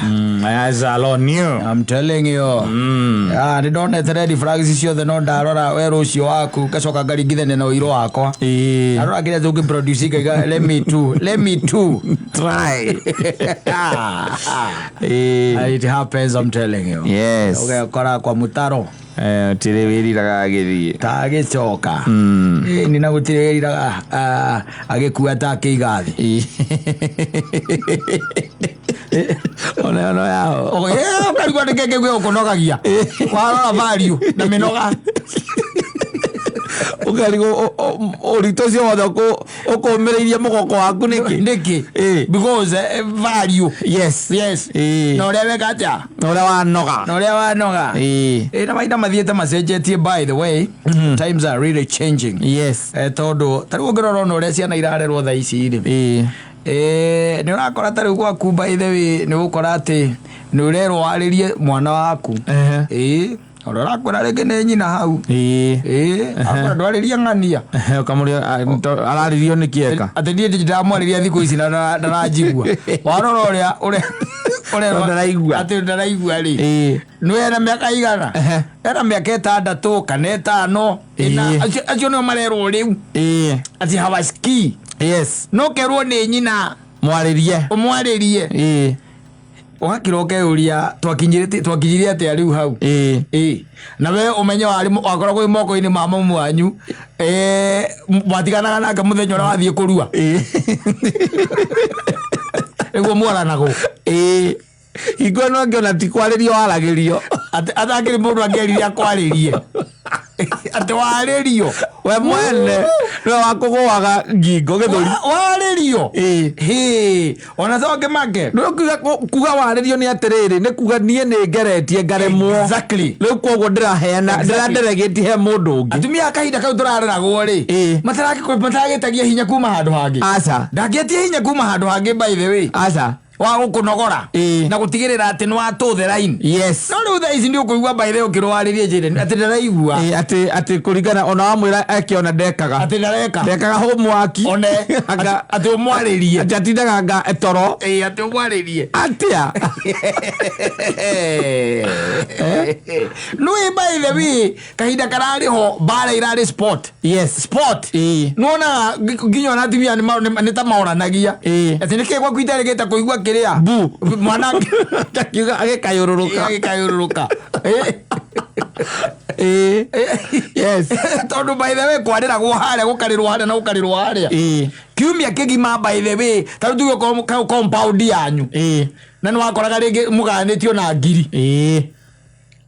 My eyes are on you. I'm telling you. Ah, nĩ ndonete red flags ciothe no ndarora werũ ũcio waku ngacoka ngaringithania na ũirũ wakwa. Ndarora kĩrĩa tũngĩ produce ngaiga let me too, let me too. Try. It happens, I'm telling you. Yes. Ũgekora kwa mũtaro Tirĩ wĩriraga agĩthiĩ. Ta agĩcoka. Ĩni na gũtirĩ wĩriraga agĩkua ta akĩiga thĩ. Ona no yao. Ũkarigwo nĩ kĩĩ kĩu gĩgũkũnogagia. Warora value na mĩnoga. Ũkarigwo ũritũ ũcio wothe ũkũmĩrĩirie mũgongo waku nĩkĩ? Nĩkĩ? Because value. Yes. Na ũrĩa weka atĩa? Na ũrĩa wanoga. Na ũrĩa wanoga. Na mahinda mathiĩte macenjetie, by the way. Times are really changing. Tondũ ta rĩu ũngĩrora ona ũrĩa ciana irarerwo thaa ici rĩ, nĩ ũrakora ta rĩu gwaku, by the way, nĩ ũgũkora atĩ nĩ ũrerwo warĩrie mwana waku. Ũrĩa ũrakwĩra rĩngĩ nĩ nyina hau. Akwĩra ndwarĩrie ng'ania. Ũkamũria araririo nĩkĩ eka. Atĩ niĩ ndirĩ ndamwarĩria thikũ ici na ndaranjigua. Warora ũrĩa ũrĩa ũrerwo Ndaraigua. atĩ ndaraigua rĩ, nĩ ena mĩaka igana? Ena mĩaka 6 kana 5, 4. Acio nĩo marerwo rĩu atĩ hawasikii. No kerwo nĩ nyina Mwarĩrie. Ũmwarĩrie. Ũgakira ũkeyũria twakinyire atĩa rĩu hau. Na we ũmenye warĩ wakoragwo wĩ moko-inĩ ma mamu wanyu, mwatiganaga nake mũthenya ũrĩa wathiĩ kũrua. Nĩguo mwaranagwo. Hingo ĩno ĩngĩ ona ti kwarĩrio waragĩrio. Atĩ atakĩrĩ mũndũ angĩerire akwarĩrie atĩ warĩrio. We mwene nĩwe wakũgũaga ngingo gĩthũri. Warĩrio. Hĩ, ona coke make. Rĩu kuga warĩrio nĩ atĩrĩrĩ, nĩ kuga niĩ nĩ ngeretie ngaremwo. Rĩu koguo ndĩraheana, ndĩranderegĩtie he mũndũ ũngĩ. Atumia a kahinda kau tũrareragwo rĩ, mataragĩtagia hinya kuma handũ hangĩ. Aca. Ndangĩetia hinya kuma handũ hangĩ, by the way, Aca. Wa gũkũnogora na gũtigĩrĩra atĩ nĩ watũ the line. No rĩu thaa ici nĩ ũkũigua, by the way, ũkĩrwarĩria njĩra atĩ ndaraigua. Atĩ kũringana ona wamwĩra eke ona ndekaga. Atĩ ndareka. Ndekaga homework. One atĩ ũmwarĩrie. Atĩ atindaga nga toro. Atĩ ũmwarĩrie. Atĩa? Nĩ by the way, kahinda kararĩ ho mbara irarĩ sport. Sport. Nĩwonaga nginya ona atumia nĩ ta maoranagia atĩ nĩkĩ gwaku itarĩgĩte kũigua kĩrĩa Bu. Mwana Akiuga agĩkayũrũrũka. Agĩkayũrũrũka. Yes. Tondũ by the way, kwarĩragwo harĩa, gũkarĩrwo harĩa na gũkarĩrwo harĩa kiumia kĩgima. By the way, ta rĩu tuge compound yanyu, na nĩ wakoraga rĩngĩ mũgayanĩtio na ngiri,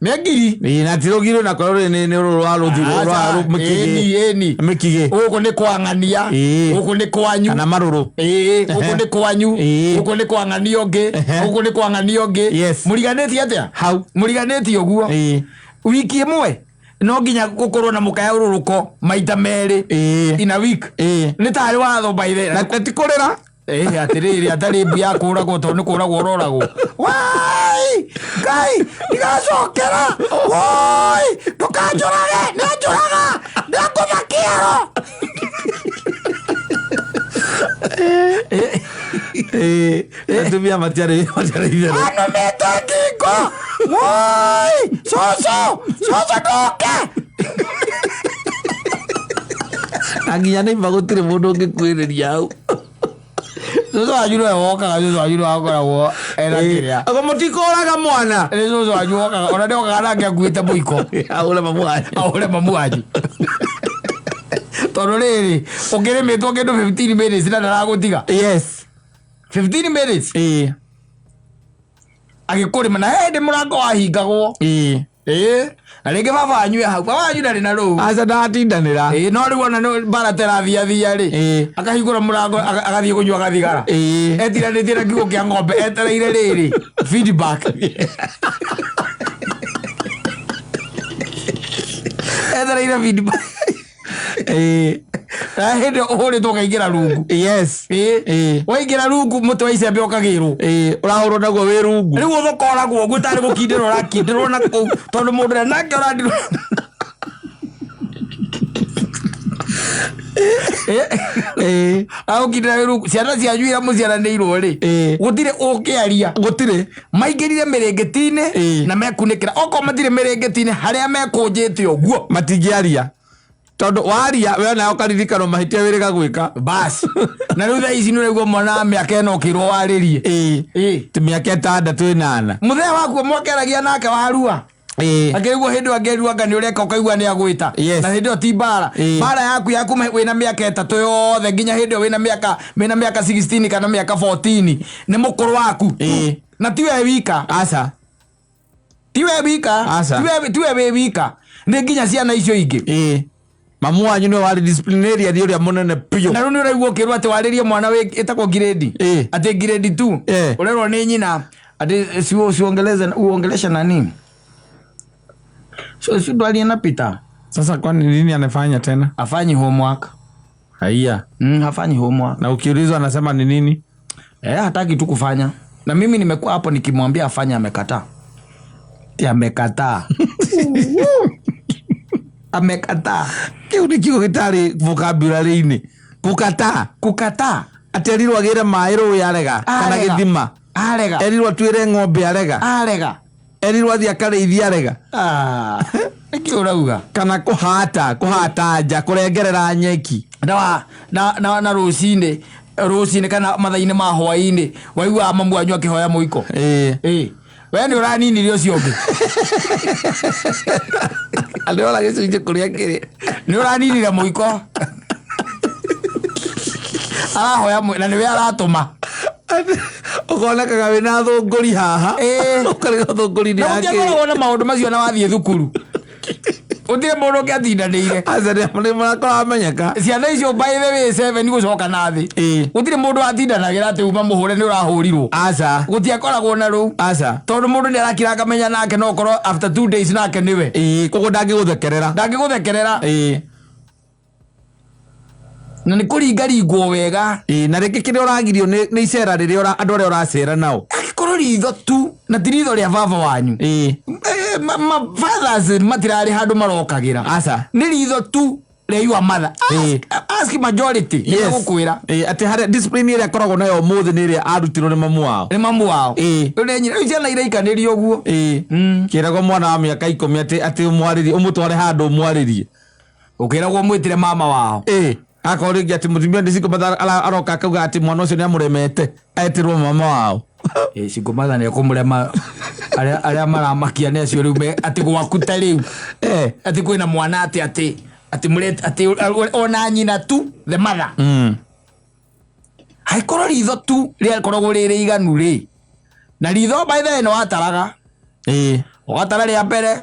nĩ ngiri. Na ti rũgiri na korwo nĩ rũrũ rwa rũthi rwa mĩkigĩ. Ĩni ĩni. Mĩkigĩ. Gũkũ nĩ kwa ng'ania. Gũkũ nĩ kwanyu. Kana marũrũ. Gũkũ nĩ kwanyu. Gũkũ nĩ kwa ng'ania ũngĩ. Gũkũ nĩ kwa ng'ania ũngĩ. Mũriganĩtie atĩa? Hau. Mũriganĩtie ũguo. Wiki ĩmwe no nginya gũkorwo na mũkayũrũrũko maita merĩ in a week. Nĩ tarĩ watho, by the Na ti kũrĩra. Atĩrĩrĩ, atarĩ mbu ya kũragwo tondũ nĩ kũragwo ũroragwo. Wai Ngai, ndigacokera. Woi, ndũkanjũrage, nĩanjũraga, nĩangũtha kĩero. Atumia matiarĩ itherũ. Anũmĩte ngingo. Woi, cũcũ, cũcũ, ndũke. Na nginya nĩ gũtirĩ mũndũ ũngĩkuĩrĩria hau. Cũcũ wanyu nĩwe wokaga, cũcũ wanyu nĩwe wakoragwo ena kĩrĩa. Ako mũtikũraga mwana. Nĩ cũcũ wanyu wokaga, ona nĩ okaga nake akuĩte mũiko. Ahũre mamu wanyu. Ahũre mamu wanyu, tondũ rĩrĩ ũkĩrĩmĩtwo kĩndũ 15 minutes na ndaragũtiga. 15 minutes agĩkũrĩma, na he hĩndĩ mũrango wahingagwo. Na rĩngĩ baba wanyu e hau, baba wanyu ndarĩ na rũu. Aca, ndatindanĩra. No rĩu ona nĩ mbara terathiathia rĩ, akahingũra mũrango, agathiĩ kũnyua gathigara, etiranĩtie na kiugo kĩa ng'ombe, etereire rĩrĩ feedback, etereire feedback. Na hĩndĩ ũhũrĩtwo ũkaingĩra rungu. Waingĩra rungu, mũtĩ wa icembe ũkagĩrwo. Ũrahũrwo naguo wĩ rungu. Rĩu ũthokoragwo ũguo tarĩ gũkindĩrwo ũrakindĩrwo na kũu, tondũ mũndũ ũrĩa nake ũrandirwo. Ĩĩ. Agũkindĩra wĩ rungu ciana cianyu iria mũciaranĩirwo rĩ, Ĩĩ. gũtirĩ ũngĩaria. Gũtirĩ. Maingĩrire mĩrĩngĩti-inĩ Ĩĩ. na mekunĩkĩra okorwo matirĩ mĩrĩngĩti-inĩ harĩa mekũnjĩte ũguo. Matingĩaria tondũ waria we onawe ũkaririkanwo mahĩtia wĩrĩga gwĩka. Bas, na rĩu thaa ici nĩ ũraigua mwana wa mĩaka ĩno ũkĩrwo warĩrie. Ĩĩ. Ĩĩ. Ti mĩaka ĩtandatũ ĩnana. Mũthee waku mwakĩaragia nake warua. Ĩĩ. Akĩrigwo hĩndĩ ĩyo angĩrirwo anga nĩ ũreka ũkaigua nĩ agwĩta. Yes. Na hĩndĩ ĩyo ti mbara. Ĩĩ. Mbara yaku ya kuma wĩna mĩaka 3 yothe nginya hĩndĩ ĩyo wĩna mĩaka 16 kana mĩaka 14 nĩ mũkũrũ waku. Ĩĩ. Na ti we wika. Aca. Ti we wika. Aca. Ti we wĩ wika. Nĩ nginya ciana icio ingĩ. Ĩĩ. Mamu wanyu nĩwe warĩ disciplinarian ũrĩa mũnene biũ. Na rĩu nĩ ũraigua ũkĩrwo atĩ warĩrie mwana wĩ ĩtagwo grade. Ĩĩ. Atĩ grade 2. Ĩĩ. Ũrerwo nĩ nyina atĩ si uongeleze uongeleshe nani? So si ndwarie na Peter. Sasa kwani nini anafanya tena? Hafanyi homework. Haiya. Hafanyi homework. Na ukiulizwa anasema ni nini? Hataki tu kufanya. Na mimi nimekuwa hapo nikimwambia afanye, amekataa. Ati amekataa. Amekataa. Kĩu nĩ kiugo gĩtarĩ vocabulary-inĩ. Kukataa. Kukataa. Atĩ erirwo agĩre maĩ rũĩ arega kana Arega. gĩthima. Arega. Erirwo atuĩre ng'ombe arega. Arega. Erirwo athiĩ akarĩithie arega. Nĩkĩ ũrauga? Kana kũhata, kũhata nja, kũrengerera nyeki. Na rũcinĩ, rũcinĩ kana mathaa-inĩ ma hwaĩ-inĩ, waiguaga mamu wanyu akĩhoya mũiko. Ĩĩ. Ĩĩ. We nĩ ũraninirie ũcio ũngĩ. Nĩ ũra gĩcunjĩ kũrĩa kĩrĩ. Nĩ ũraninire mũiko. Arahoya na nĩwe aratũma. Ũkonekaga wĩna thũngũri haha. Ĩĩ. Ũkarĩga thũngũri nĩ Na yakĩ. ũtiakoragwo na maũndũ macio na wathiĩ thukuru. Gũtirĩ mũndũ ũngĩatindanĩire. Aca nĩ mũrakorwo amenyeka. Ciana icio by the way 7 gũcoka na thĩ. Ĩĩ. Gũtirĩ mũndũ watindanagĩra atĩ uma mũhũre nĩ ũrahũrirwo. Aca. Gũtiakoragwo na rũu. Aca. Tondũ mũndũ nĩ arakira akamenya nake no ũkorwo after 2 days nake nĩwe. Ĩĩ, koguo ndangĩgũthekerera. Ndangĩgũthekerera. Ĩĩ. Na nĩ kũringaringwo wega. Ĩĩ, na rĩngĩ kĩrĩa ũragirio nĩ icera rĩrĩa andũ arĩa ũracera nao. Angĩkorwo ritho tu, na ti ritho rĩa baba wanyu. Ĩĩ. Fathers matirarĩ handũ marokagĩra. Aca. Nĩ ritho tu rĩa your mother. Ĩĩ. Ask majority. Yes. Nĩmegũkwĩra. Ĩĩ, atĩ harĩa discipline ĩrĩa akoragwo nayo ũmũthĩ nĩ ĩrĩa arutirwo nĩ mamu wao. Nĩ mamu wao. Ĩĩ. Rĩu nĩ nyina, rĩu ciana iraikanĩrio ũguo. Ĩĩ. Kĩragwo mwana wa mĩaka 10 atĩ ũmwarĩrie, ũmũtware handũ ũmwarĩrie. Ũkĩragwo mwĩtĩre mama wao. Ĩĩ. Akorwo rĩngĩ atĩ mũtumia nĩ single mother aroka akauga atĩ mwana ũcio nĩ amũremete, etĩrwo mama wao. Ĩĩ, single mother nĩ ekũmũrema. Arĩa maramakia nĩ acio rĩu atĩ gwaku ta rĩu. Ĩĩ. Atĩ kwĩna mwana atĩ, atĩ, atĩ mũre-, atĩ ona nyina tu, the mother. Angĩkorwo ritho tu rĩakoragwo rĩ rĩiganu rĩ. Na ritho by the way nĩ wataraga. Ĩĩ. Ũgatara rĩa mbere,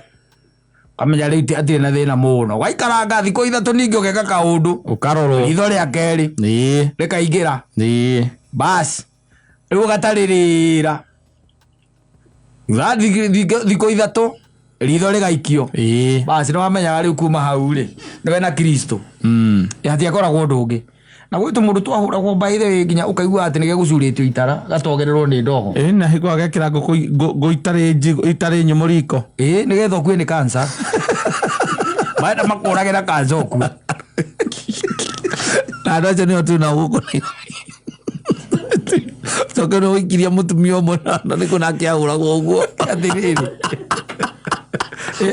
ũkamenya rĩu atirĩ na thĩna mũno. Ũgaikaranga thikũ 3 ningĩ ũgeka kaũndũ. Ũkarorwo. Ritho rĩa kerĩ. Ĩĩ. Rĩkaingĩra. Ĩĩ. Bas. Rĩu ũgatarĩrĩra. Thutha thikũ 3, ritho rĩgaikio. Ĩĩ. Bas, nĩ wamenyaga rĩu kuma hau rĩ, nĩwe na Kristo. Ĩ, hatiakoragwo ũndũ ũngĩ. Na gwitũ mũndũ twahũragwo by the way nginya ũkaigua atĩ nĩgegũcurĩtio itara, gatogererwo nĩ ndogo. Ĩĩ, na hingo agekĩra ngũkũ ngũ itarĩ njigũ, itarĩ nyũmũ riko. Ĩĩ, nĩgetha ũkue nĩ cancer. Marenda makũragĩra cancer ũkue. Na andũ acio nĩo twĩ nao gũkũ Nairobi. Coke nĩ ũikirie mũtumia ũmwe na nĩkuo nake ahũragwo ũguo. Atĩrĩrĩ.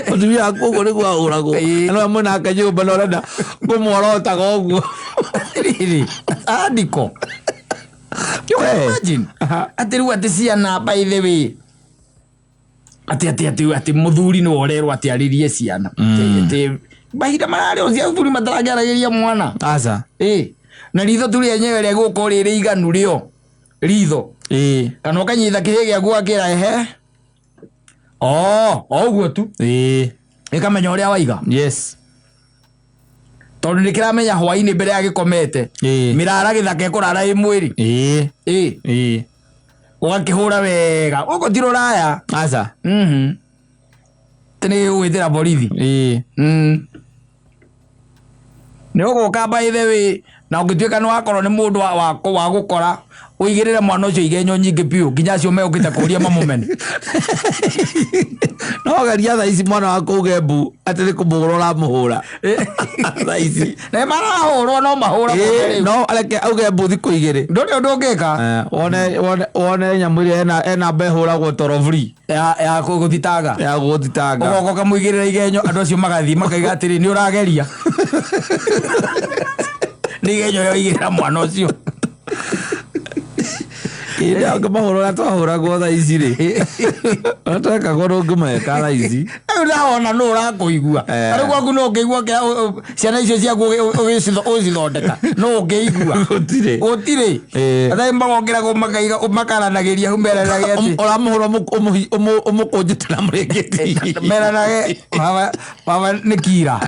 Mũtumia waku ũguo nĩguo ahũragwo. Ĩĩ. Na no amwe nake nyũmba na ũrenda kũmworotaga ũguo. Atĩrĩrĩ, andiko. You can Eh. imagine. Aha. Atĩ rĩu atĩ ciana by the way. Atĩ, atĩ, atĩ, atĩ mũthuri nĩwe ũrerwo atĩ arĩrie ciana. Atĩ, atĩ, mahinda mararĩ o cia athuri matarakĩaragĩria mwana. Aca. Ĩĩ. Na ritho tu rĩenyewe rĩa gũkorwo rĩ rĩiganu rĩo. Ritho. Ĩĩ. Kana ũkanyita kĩhĩ gĩaku ũgakĩra ehe. Oh, o ũguo tu. Ĩĩ. Gĩkamenya ũrĩa waiga. Yes. Tondũ nĩkĩramenya hwaĩ-inĩ mbere ya gĩkomete. Ĩĩ. Mĩrara gĩthaka ĩkũrara ĩ mwĩrĩ. Ĩĩ. Ĩĩ. Ĩĩ. Ũgakĩhũra wega. Gũkũ ti rũraya. Aca. Tĩ nĩ gũgwĩtĩra borithi. Ĩĩ. Nĩ ũgũka by the way, na ũngĩtuĩka nĩ wakorwo nĩ mũndũ wa gũkora, Ũigĩrĩre mwana ũcio igenyo nyingĩ biũ nginya acio meũkĩte kũria mamũmene. No geria thaa ici mwana waku uge mbu atĩ nĩ kũmũhũra ũramũhũra thaa ici. Na marahũrwo no mahũra. Ĩĩ, no areke auge mbu thikũ igĩrĩ. Ndũrĩ ũndũ ũngĩka. Eh, wone wone wone nyamũ ĩrĩa ena ena mba ĩhũragwo toro free ya ya gũthitanga. Ya gũthitanga. Ũgoka ũkamũigĩrĩra igenyo, andũ acio magathiĩ makaiga atĩrĩ, nĩ ũrageria. Nĩ igenyo rĩa ũigĩrĩra mwana ũcio. Ĩĩ, ũngĩmahũra ũrĩa twahũragwo thaa ici rĩ, ũrĩa twekagwo ndũngĩmeka thaa ici. Rĩu ndawona nũ ũrakũigua. Eh. Rĩu gwaku no ũngĩigua ciana icio ciaku ũgĩcithondeka no ũngĩigua. Gũtirĩ. Gũtirĩ. Eh. Athaĩ magokĩra makaiga makaranagĩria hau meranage atĩ Ũramũhũra ũmũkũnjĩte na mũrĩngĩti. Meranage baba baba nĩ kira.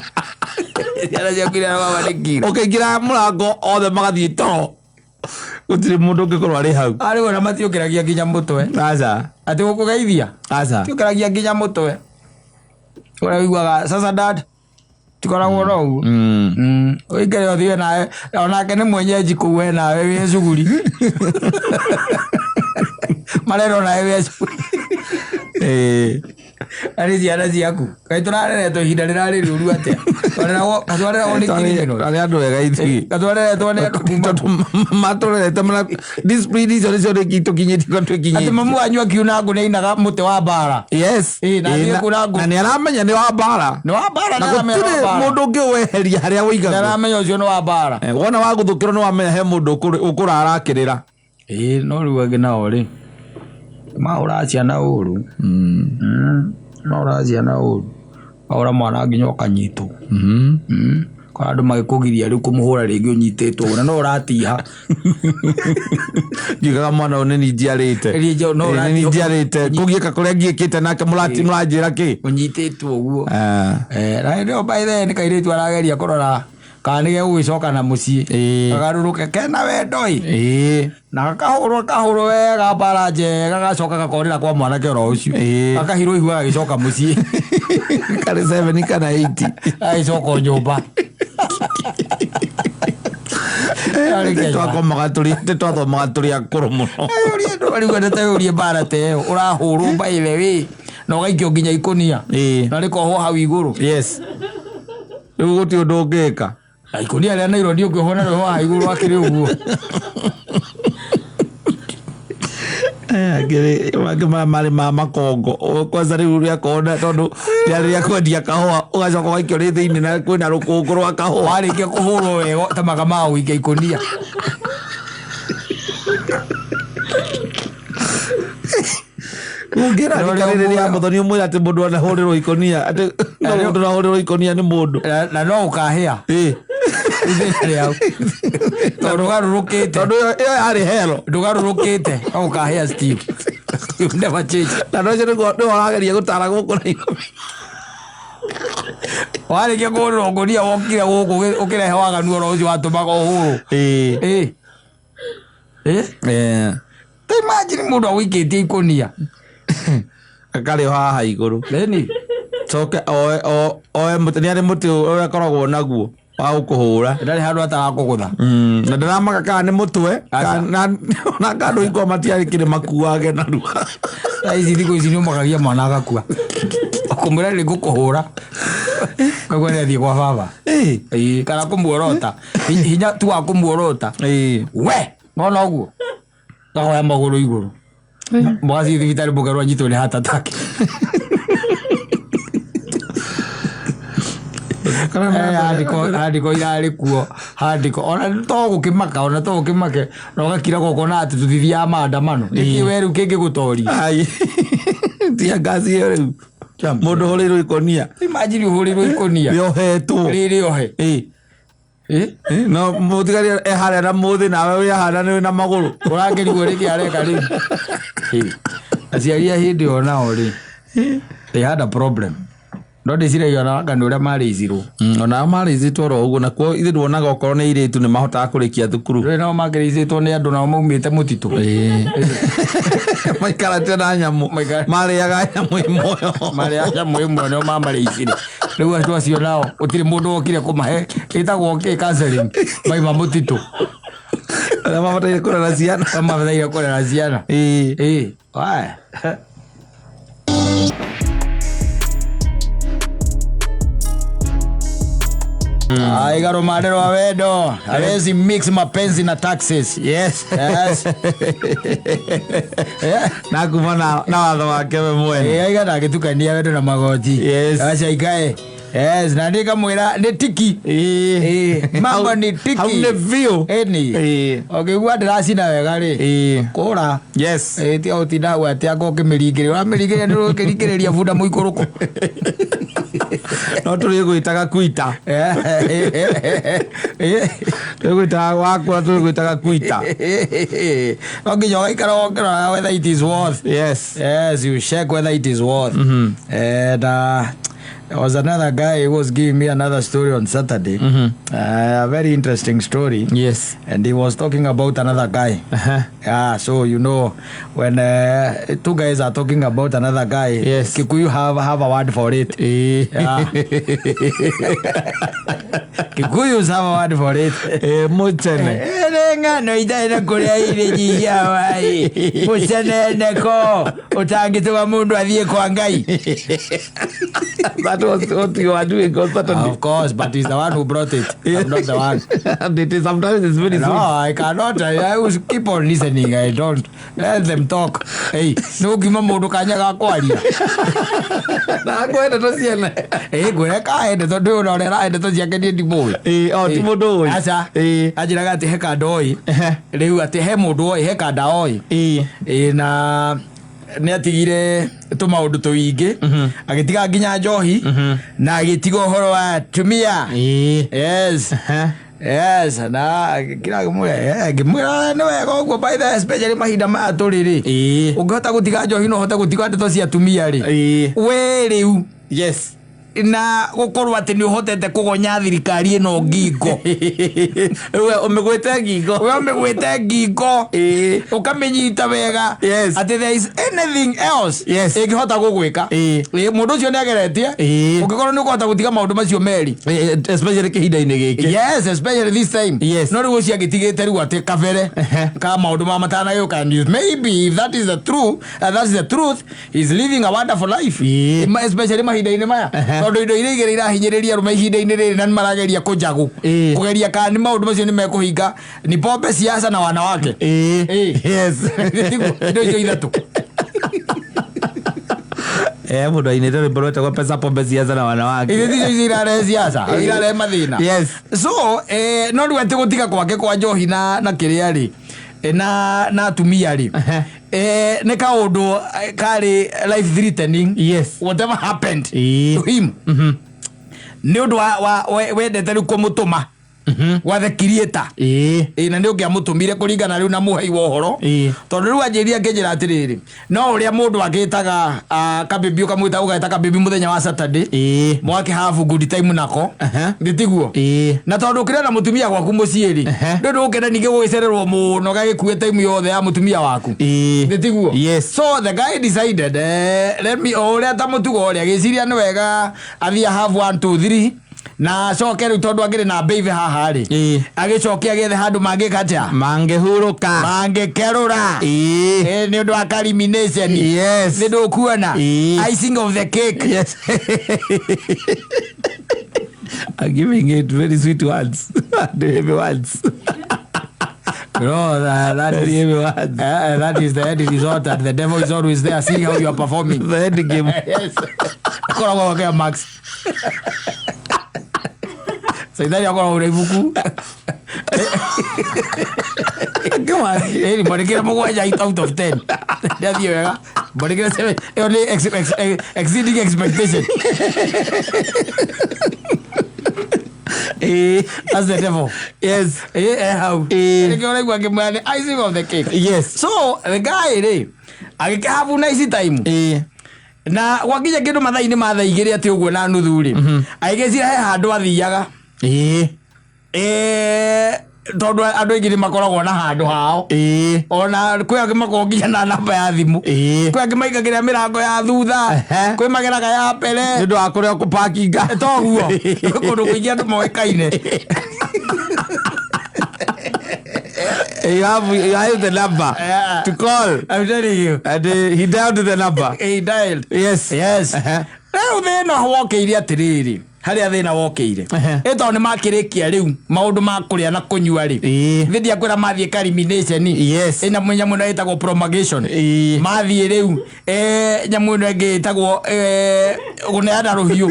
Ciana ciaku irera baba nĩ kira. Ũkĩingĩra mũrango othe magathiĩ toro, gũtirĩ mũndũ ũngĩkorwo arĩ hau. Arĩ ona matiũkĩragia nginya mũtwe. Aca. Atĩ gũkũgeithia. Aca. Matiũkĩragia nginya mũtwe. Ũrĩa ũiguaga sasa dad tikoragwo na ũguo. Ũikare ũthiĩ nawe onake nĩ mwenyeji kũu we nawe wĩ cuguri. Marerwo nawe wĩ cuguri. Ĩĩ. Arĩ ciana ciaku. Kaĩ tũrareretwo ihinda rĩrarĩ rĩũru atĩa? Twareragwo twareragwo nĩ criminals. Arĩ andũ ega ithuĩ. Gatwareretwo nĩ andũ kuma Tondũ matũrerete mana discipline icio nĩcio rĩngĩ itũkinyĩtie kwa atĩ twĩkinyĩtie. mamu wanyu akiuna ngũ nĩainaga mũtĩ wa mbara. Yes. Ĩĩ, na Ĩĩ, athiĩ kuna ngũ. na nĩ aramenya nĩ wa mbara. Nĩ wa mbara. Na Nĩ aramenya nĩ wa gũtirĩ mbara. mũndũ ũngĩ weheria harĩa Nĩ wĩigagwo. aramenya ũcio nĩ wa mbara. Eh, wona wagũthũkĩrwo nĩ wamenya he mũndũ ũkũrara akĩrĩra. Ĩĩ, no rĩu angĩ nao rĩ mahũraga ciana ũru. Mahũraga ciana ũru, wahũra mwana nginya ũkanyitwo. Kora andũ magĩkũgiria rĩu kũmũhũra rĩngĩ ũnyitĩtwo na no ũratiha. Ngiugaga mwana ũyũ nĩ niĩ njiarĩte. Nĩ niĩ no Ĩĩ, nĩ niĩ njiarĩte kũgiĩka kũrĩa ngiĩkĩte nake mũranjĩra kĩ. Ũnyitĩtwo ũguo. Eh. Eh, na hĩndĩ ĩyo by the way nĩ kairĩtu arageria kũrora kana nĩ gegũgĩcoka na mũciĩ. Ĩĩ. Kagarũrũke kena wendo ĩ. Ĩĩ. Na gakahũrwo kahũrwo wega mbara njega gacoka gakorĩra kwa mwanake oro ũcio. Ĩĩ. Gakahirwo ihu gagĩcoka mũciĩ. Karĩ 7 kana 8. Gagĩcoka o nyũmba. Twakomaga tũrĩ twathomaga tũrĩ akũrũ mũno. Ũrie ndwarigwo nĩ ta ũrie mbara ta ĩyo ũrahũrwo by the way na ũgaikio nginya ikũnia. Ĩĩ. Na rĩkohwo hau igũrũ. Yes. Rĩu gũtirĩ ũndũ ũngĩka. Na ikũnia rĩa naironi ũngĩohwo narĩo haha igũrũ akĩrĩ ũguo. Angĩ mangĩ maya marĩ ma makongo. Kwanza rĩu rĩakorwo na tondũ rĩarĩ rĩa kwendia kahũa ũgacoka ũgaikio rĩ thĩinĩ na kwĩna rũkũngũ rwa kahũa. Warĩkia kũhũrwo wega ta maga ma gũikia ikũnia. Ũngĩra rĩrĩ rĩa mũthoni ũmwĩre atĩ mũndũ anahũrĩrwo ikũnia atĩ no mũndũ anahũrĩrwo ikũnia nĩ mũndũ. Na no ũkahĩa. Ĩĩ. Ithenya rĩau. Tondũ ndũgarũrũkĩte. Tondũ ĩyo yarĩ hero. Ndũgarũrũkĩte no ũkahĩa Steve. You never change. Na ũcio nĩguo nĩwe ũrageria gũtara gũkũ Nairobi. Warĩkia kũhũrĩrwo ngũnia wokire gũkũ ũkĩrehe waganu oro ũcio watũmaga ũhũrwo. Ĩĩ. Ĩĩ. Ĩĩ. Ĩĩ. Ta imagine mũndũ agũikĩtie ikũnia. Akarĩ o haha igũrũ. Ĩni. Coke oe oe mũtĩ nĩ arĩ mũtĩ ũrĩa akoragwo naguo wa gũkũhũra. Ndarĩ handũ atarakũgũtha. Na ndĩramaka kana nĩ mũtwe kana na kandũ ikwa matiarĩ kĩrĩ makuage narua. Thaa ici thikũ ici nĩ ũmakagia mwana agakua. Ũkũmwĩra nĩ ngũkũhũra. Kaigua nĩ athiĩ kwa baba. Ĩĩ. Ĩĩ, kana kũmuorota. Hinya tu wa kũmuorota. Ĩĩ. We, nona ũguo. Gakoya magũrũ igũrũ. Mũgathiĩ thibitarĩ mũkerwo anyitwo nĩ heart attack. Handĩko irarĩ kuo handĩko ona to gũkĩmaka ona to gũkĩmake na ũgakira gũkona atĩ tũtithiaga maandamano nĩkĩ we rĩu kĩngĩgũtoria. Ai. Tia ngaci ĩyo rĩu. Mũndũ ũhũrĩirwo ikũnia. Imagine ũhũrĩirwo ikũnia Rĩohetwo. rĩrĩ ohe. Ĩĩ. Ĩ? No mũtigari e harĩa na mũthĩ nawe wĩ haha na wĩ na magũrũ. Ũrakĩrigwo nĩkĩ areka rĩu. Ĩ. Aciari a hĩndĩ ĩyo nao rĩ, they had a problem. No ndĩciragia ona anga nĩ ũrĩa marĩicirwo. Onao marĩicĩtwo oro ũguo nakuo ithuĩ nduonaga okorwo nĩ airĩtu nĩ mahotaga kũrĩkia thukuru. Rĩu nao makĩrĩicĩtwo nĩ andũ nao maumĩte mũtitũ. Maikarĩte na nyamũ. Marĩaga nyamũ ĩ muoyo. Marĩa nyamũ ĩmwe nĩo mamarĩicire. Rĩu andũ acio nao gũtirĩ mũndũ wokire kũmahe ĩtagwo kĩ counseling maima mũtitũ. Arĩa mabataire kũrera ciana. Mabataire kũrera ciana. Ĩĩ. Ĩĩ, waya. Aiga rumande rwa wendo hawezi mix mapenzi na taxes. Yes. Yes. Yeah. Na kuma na watho wake we mwene. Ĩ, aiga ndangĩtukania wendo na magoti. Yes. Aca ikae. Yes, na niĩ ngamwĩra nĩ tiki. Ĩĩ. Ĩĩ, mambo nĩ tiki. Hau nĩ biũ. Ĩni. Ĩĩ. Ũngĩigua ndĩracina wega rĩ, Ĩĩ. kũra. Yes. Ĩ, tiga gũtinda hau atĩ anga ũkĩmĩringĩrĩria. Ũramĩringĩrĩria nĩ ũkĩringĩrĩria bunda mũikũrũko. No tũrĩgwĩtaga kuita. Tũrĩgwĩtaga wakũra tũrĩgwĩtaga kuita. No nginya ũgaikara ũkĩroraga whether it is worth. Yes. Yes, you check whether it is worth. And there was another guy who was giving me another story on Saturday. A very interesting story. Yes. And he was talking about another guy. Yeah, so you know, when two guys are talking about another guy, Yes. Kikuyu have a word for it. Ĩĩ. Yeah. Kikuyus have a word for it. Ĩĩ, mũcene. Ĩrĩ ng'ano itarĩ na kũrĩa irĩ nyihia wai mũceneneko ũtangĩtũma mũndũ athiĩ kwa Ngai. That was what you were doing on Saturday. Of course, but he's the one who brought it. I'm not the one. And it is sometimes it's very No, sweet. I cannot. I will keep on listening. I don't let them talk. Hey, no ngiuma mũndũ kanya ga kwaria. Na akwenda to ciana. Ĩ ngwĩre kae ndeto ndĩ ũna ũrĩa arahe ndeto ciake niĩ ndimũĩ. Ĩĩ, o ti mũndũ ũĩ. Aca. Ĩĩ. Anjĩraga atĩ he kanda oĩ. Rĩu atĩ he mũndũ oĩ, he kanda oĩ. Ĩĩ. Ĩ na nĩ atigire tũmaũndũ tũingĩ, agĩtiga nginya njohi na agĩtiga ũhoro wa atumia. Ĩĩ. Yes. Yes, na kira ngĩmwĩra ngĩmwĩra nĩ wega ũguo, by the way, especially mahinda maya tũrĩ rĩ. Ĩĩ. Ũngĩhota gũtiga njohi no ũhote gũtiga ndeto cia atumia rĩ. Ĩĩ. We rĩu Yes. na gũkorwo atĩ nĩ ũhotete kũgonya thirikari ĩno ngingo. Rĩu we ũmĩgwĩte ngingo. We ũmĩgwĩte ngingo. Ĩĩ. Ũkamĩnyita wega. Yes. Atĩ there is anything else Yes. ĩngĩhota gũgwĩka. Ĩĩ. Ĩĩ, mũndũ ũcio nĩ ageretie. Ĩĩ. Ũngĩkorwo nĩ ũkũhota gũtiga maũndũ macio merĩ. Ĩĩ, especially kĩhinda-inĩ gĩkĩ. Yes, especially this time. Yes. No rĩu ũcio agĩtigĩte rĩu atĩ kabere ka maũndũ ma matanagĩũka. And maybe if that is the truth, that is the truth, he's living a wonderful life. Ĩĩ. Especially mahinda-inĩ maya. Tondũ indo iria igĩrĩ irahinyĩrĩria arũme ihinda-inĩ rĩrĩ na nĩ marageria kũnjagũ. Ĩĩ. Kũgeria kana nĩ maũndũ macio nĩ mekũhinga ni pombe, siasa na wanawake. Ĩĩ. Ĩĩ. Yes. Tiguo, indo icio ithatũ. Eh, mũndũ ainĩte rwĩmbo rwetagwo pesa pombe siasa na wanawake. Indo icio icio irarehe siasa, irarehe mathĩna. Yes. So no rĩu atĩ gũtiga kwake kwa njohi na kĩrĩa rĩ, na atumia rĩ, nĩ kaũndũ karĩ life threatening. Yes. Whatever happened Ĩĩ. to him, nĩ ũndũ wendete rĩu kũmũtũma gwa the creator. Ĩĩ. Ĩ, na nĩ ũngĩamũtũmire kũringana rĩu na mũhei wa ũhoro. Ĩĩ. Tondũ rĩu anjĩrire akĩnjĩra atĩrĩrĩ, no ũrĩa mũndũ agĩtaga kabibi ũkamwĩta ũgeta kabibi mũthenya wa Saturday, Ĩĩ. mwake have good time nako. Nĩ tiguo? Ĩĩ. Na tondũ ũkĩrĩ na mũtumia gwaku mũciĩ rĩ, ndũ ndũgũkenda ningĩ gũgĩcererwo mũno gagĩkue time yothe ya mũtumia waku. Ĩĩ. Nĩ tiguo? Yes. So the guy decided, let me, o ũrĩa ta mũtugo ũrĩa agĩciria nĩ wega athiĩ have 1 2 3 na acoke rĩu tondũ akĩrĩ na baby haha rĩ, Ĩĩ. agĩcoke agĩethe handũ mangĩka atĩa, Mangĩhurũka. mangĩkerũra. Ĩĩ. Ĩ, nĩ ũndũ wa culmination. Yes. Nĩ ndũkuona Ĩĩ. icing of the cake. Yes. I'm giving it very sweet words. The heavy words. No, that Very is, heavy words. That is the end result, and the devil is always there seeing how you are performing. The end game. Yes. Akoragwo gwake Max. Saithari akoragwo ũrĩ ibuku. Come on. Ĩni mbandĩkĩre 7 out of 10. Ndathiĩ wega. Mbandĩkĩre 7. Ĩyo nĩ exceeding expectation. Ĩĩ. That's the devil. Yes. Ĩ, hau. Ĩĩ. Nĩkĩo ũraigua ngĩmwĩra nĩ icing of the cake. Yes. So the guy rĩ agĩkĩhabu na ici time. Ĩĩ. Na gwakinya kĩndũ mathaa-inĩ ma thaa igĩrĩ atĩ ũguo na nuthu rĩ, agĩgĩcira he handũ athiaga. Ĩĩ. Tondũ andũ aingĩ nĩ makoragwo na handũ hao. Ĩĩ. Ona kwĩ angĩ makoragwo nginya na namba ya thimũ. Ĩĩ. Kwĩ angĩ maikagĩra mĩrango ya thutha, kwĩ mageraga ya mbere nĩ ũndũ wa kũrĩa kũpakinga. Toguo kũndũ kũingĩ andũ moĩkaine. You have the number Yeah. to call. I'm telling you. And he dialed the number. He dialed. Yes. Yes. Rĩu thĩna wokĩire atĩrĩrĩ, harĩa thĩna wokĩire ĩ tondũ nĩ makĩrĩkia rĩu maũndũ ma kũrĩa na kũnyua rĩ, thĩ ndiakwĩra mathiĩ culmination. Ĩ nyamũ nyamũ ĩno ĩtagwo promulgation. Mathiĩ rĩu, nyamũ ĩno ĩngĩ ĩtagwo kũneana rũhiũ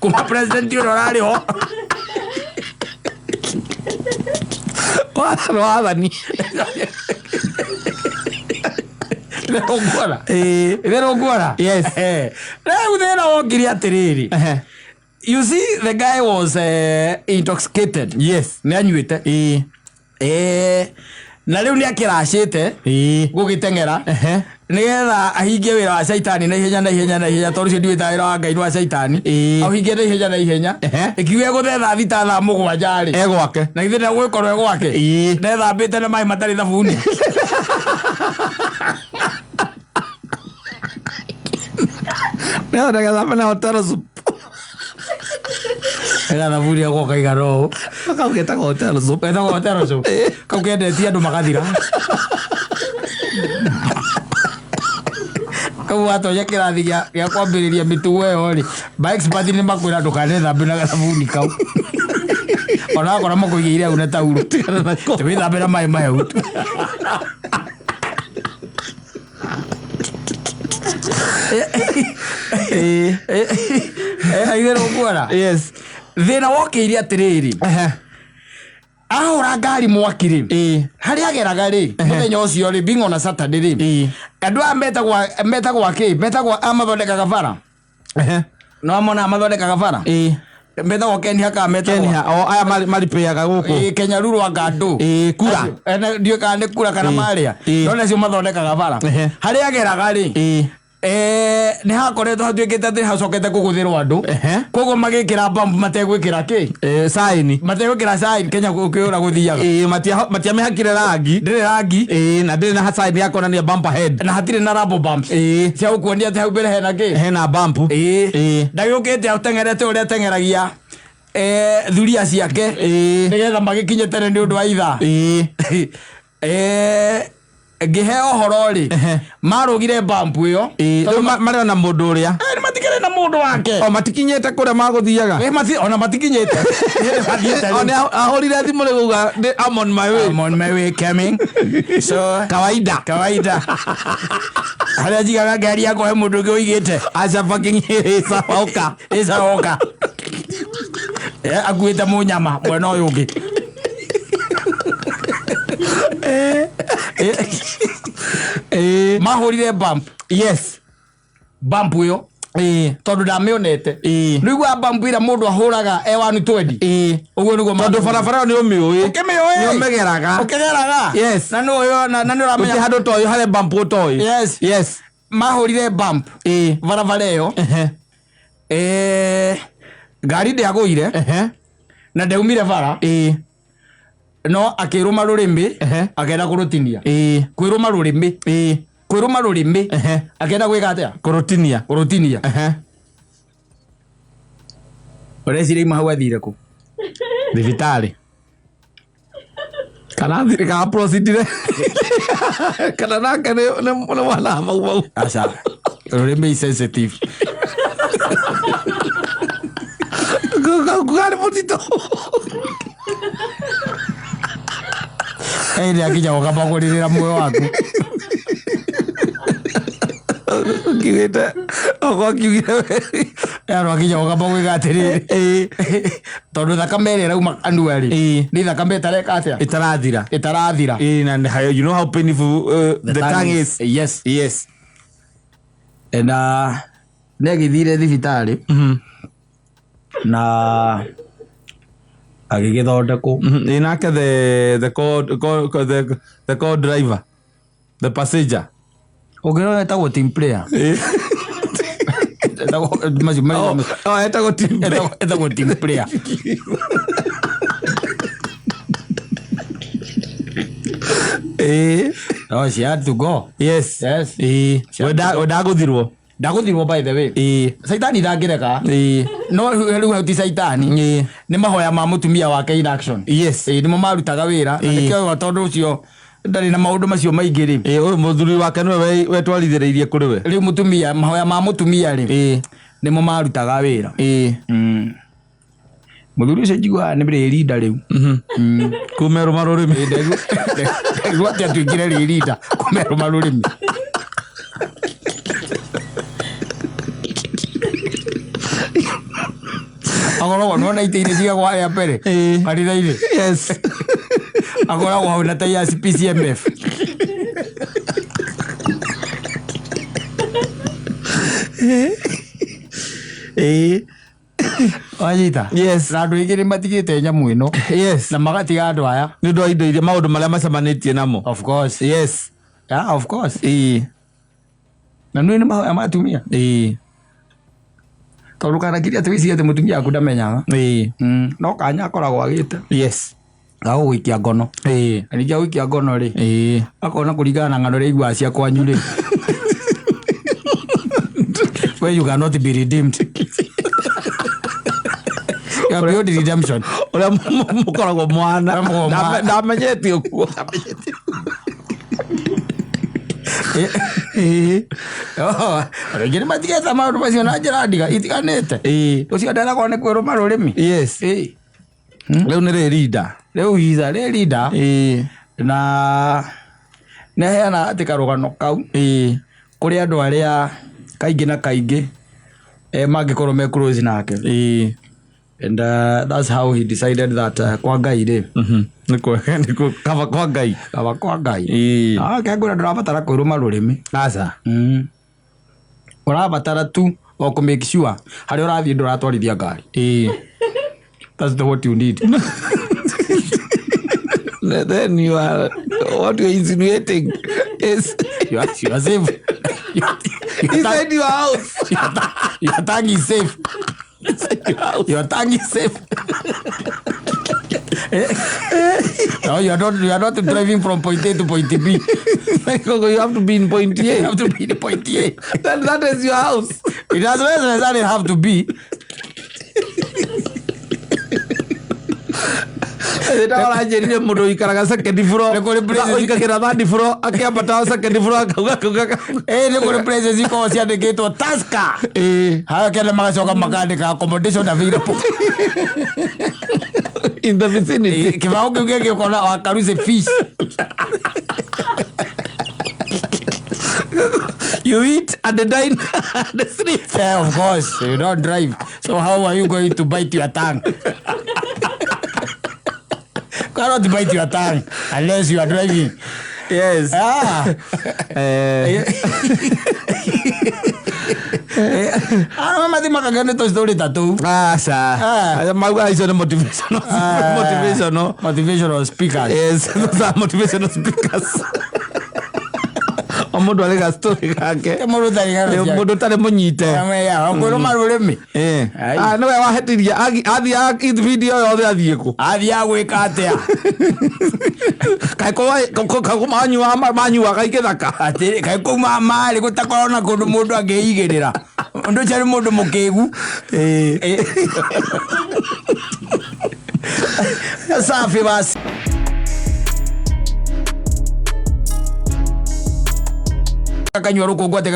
kuma president ũrĩa ũrarĩ ho. Wathani wathani. Ũguona? Itherũ nguona. Yes. Rĩu thĩna wokire atĩrĩrĩ, you see, the guy was intoxicated. Nĩ anyuĩte. Na rĩu nĩ akĩracĩte gũgĩteng'era nĩgetha ahingie wĩra wa caitani na ihenya na ihenya na ihenya, tondũ ũcio ndiwĩtaga wĩra wa Ngai, nĩ wa caitani. Auhingie na ihenya na ihenya. Ĩkiuga gũthe 6:00, 7:00 rĩ, Egwake. Na githĩ ndegũgĩkorwo e gwake? Nethambĩte na maĩ matarĩ thabuni. Nĩathondeka na hotel soup. Ega thabuni gako kaigana ũũ. Kau getagwo hotel soup. Getagwo hotel soup. Kau kendetie andũ magathira. Kau watonya kĩrathi gĩa kwambĩrĩria mĩtugo ĩyo rĩ, ma expert nĩ makwĩra ndũkanethambe na gathabuni kau, ona akora makũigĩire hau na tauro, wĩthambe na maĩ mahehu tu. Itherũ nguona. Thĩna wokĩire atĩrĩrĩ, ahũra ngari mwaki rĩ, harĩa ageraga rĩ, mũthenya ũcio rĩ, being on a Saturday rĩ, andũ aya metagwo akĩ, metagwo a mathondekaga bara. No amona mathondekaga bara. Metagwo Kenya kana metagwo Kenya o aya maripĩaga gũkũ. Ĩĩ, Kenya ruru anga andũ. Ĩĩ, kura. Ndiũĩ kana nĩ kura kana marĩa, no nacio mathondekaga bara. Harĩa ageraga rĩ, nĩ hakoretwo hatuĩkĩte atĩ hacokete kũgũthĩrwo andũ. Koguo magĩkĩra bump mategwĩkĩra kĩ? Sign. Mategwĩkĩra sign Kenya ũkĩũra gũthiaga. Ĩĩ, matiamĩhakire rangi. Ndĩrĩ rangi. Ĩĩ, na ndĩrĩ na sign ya kuonania bump ahead. Na hatirĩ na rubber bumps cia gũkuonia atĩ hau mbere hena kĩ? Hena bump. Ndagĩũkĩte ateng'erete ũrĩa ateng'eragia, thuria ciake, nĩgetha magĩkinye tene nĩ ũndũ wa ithaa. Ngĩheo ũhoro rĩ, marũgire bump ĩyo. Rĩu marĩ ona mũndũ ũrĩa Nĩ matikĩrĩ na mũndũ wake. O matikinyĩte kũrĩa magũthiaga. Ona matikinyĩte. Nĩ mathiĩte O rĩu. nĩ ahũrire thimũ rĩu uga I'm on my way. I'm on my way coming. So Kawaida. Kawaida. Harĩa njigaga ngari yakwa he mũndũ ũngĩ ũigĩte. Aca fucking sawa ũka. Ĩcaoka. Akuĩte mũnyama mwena ũyũ ũngĩ. Mahũrire bump. Bump ĩyo tondũ ndamĩonete. Nĩiguaga bump ĩrĩa mũndũ ahũraga e 120. Ũguo nĩguo. Tondũ barabara ĩyo nĩ ũmĩũĩ. Ũkĩmĩũĩ. Nĩ ũmĩgeraga. Ũkĩgeraga. Na nĩ na nĩ Gũtirĩ ũramenya handũ toĩ harĩa bump ũtoĩ. Mahũrire bump barabara ĩyo. Ngari ndĩagũire na ndaumire bara, no akĩrũma rũrĩmĩ. Akenda kũrũtinia. Kwĩrũma rũrĩmĩ. Kwĩrũma rũrĩmĩ. Akenda gwĩka atĩa? Kũrũtinia. Kũrũtinia. Ũreciria ima hau athire kũ? Thibitarĩ kana thire kana proceedire kana nake nĩ mwana wa mau mau. Aca, rũrĩmĩ is sensitive. Kugarĩ mũtitũ. Ĩndĩ akinya gũkamba kũrĩrĩra muoyo waku. Kiugĩte okorwo kiugire. Andũ akinya gũkamba gwĩka atĩrĩrĩ, tondũ thakame ĩrĩa ĩrauma kanua rĩ, nĩ thakame ĩtareka atĩa? Ĩtarathira. Ĩtarathira. Ĩĩ, na you know how painful the tongue is. Na nĩ agĩthire thibitarĩ na agĩgĩthondekwo. Ĩĩ, nake the co driver, the passenger. Ũngĩrora etagwo team player. Etagwo macio Oh, etagwo team player. Etagwo team player. Oh, she had to go. Wendaga gũthirwo. Ndagũthirwo, by the way. Caitani ndangĩreka. No rĩu hau ti caitani. Nĩ mahoya ma mũtumia wake in action. Ĩĩ, nĩmo marutaga wĩra na nĩkĩo tondũ ũcio ndarĩ na maũndũ macio maingĩ rĩ. Ĩĩ, ũyũ mũthuri wake nĩwe wetwarithĩrĩirie kũrĩ we. Rĩu mũtumia, mahoya ma mũtumia rĩ, nĩmo marutaga wĩra. Mũthuri ũcio njiguaga nĩ rĩrinda rĩu. Kumerũma rũrĩmĩ. Ndaigua atĩ atuĩkire rĩrinda kũmerũma rũrĩmĩ. Akoragwo nĩwona itĩ-inĩ cigagwo harĩa mbere kanitha-inĩ. Akoragwo hau na tai ya PCMF. Wanyita? Yes. Na andũ aingĩ nĩ matigĩte nyamũ ĩno na magatiga andũ aya. Nĩ ũndũ wa indo iria, maũndũ marĩa macemanĩtie namo. Of course. Yeah, of course. Na nĩ mahoya ma atumia. Tondũ kanakiria atĩ wĩcirie atĩ mũtumia waku ndamenyaga. No kanya akoragwo agĩte ga gũgũikia ngono. Na ningĩ agũikia ngono rĩ, akona kũringana na ng'ano iria aiguaga cia kwanyu rĩ, where you cannot be redeemed. You are beyond redemption. Ũrĩa mũkoragwo mwana. Ũrĩa mũkoragwo mwana. Ndamenyete ũguo. Oh, rĩngĩ nĩ matigĩte maũndũ macio na njĩra ndiga itiganĩte. Ũcio nderagwo nĩ kwĩrũma rũrĩmĩ. Rĩu nĩ rĩrinda. Rĩu iza rĩrinda na nĩaheana atĩ karũgano kau kũrĩ andũ arĩa kaingĩ na kaingĩ mangĩkorwo me close nake. And that's how he decided that kwa Ngai rĩ, Nĩ kwega, nĩ kaba kwa Ngai. Kaba kwa Ngai. Ah, kengwĩra ndũrabatara kwĩrũma rũrĩmĩ. Aca. Ũrabatara tu o kũ make sure harĩa ũrathiĩ ndũratwarithia ngari. That's the what you need. Then you are, what you're insinuating is You are safe. Your inside your house. Your tongue is safe. Inside your house. Your tongue is safe. No, you are not driving from point A to point B. You have to be in point You A. have to be in point A. That is your house. It doesn't necessarily have to be. Ndĩranjĩrire mũndũ ũikaraga second floor. Nĩ kũrĩ places- Ũikagĩra third floor, akĩambata second floor, akauga akauga. Nĩ kũrĩ places ikoragwo ciandĩkĩtwo Tusker. Haha kenda magacoka makandĩka accommodation available. In the vicinity. Kĩbaũ kĩu kĩngĩ ũkona Wakaruze fish. You eat and dine and sleep. Yeah, of course, you don't drive. So how are you going to bite your tongue? Cannot bite your tongue unless you are driving. Ah. Arũme mathimakagio nĩ tũstory ta tũu. Aca. Ah. Mauga icio nĩ motivational, motivational. Motivational speakers. Yes, those are motivational speakers. O mũndũ arĩ ga story gake. Mũndũ ũtarĩ ng'ano ciake. Mũndũ ũtarĩ mũnyite. Kwĩrũma rũrĩmĩ. Ai. Ah, nĩwe wahĩtirie. Athiĩ video yothe athiĩ kũ? Athiaga gwĩka atĩa? Kaĩ kũ manyuaga igĩthaka? Atĩrĩ, kaĩ kũu marĩ gũtakoragwo na kũndũ mũndũ angĩigĩrĩra? Ũndũ ũcio nĩ mũndũ mũkĩgu. Safi basi. Gakanyua rũkũngũ atĩ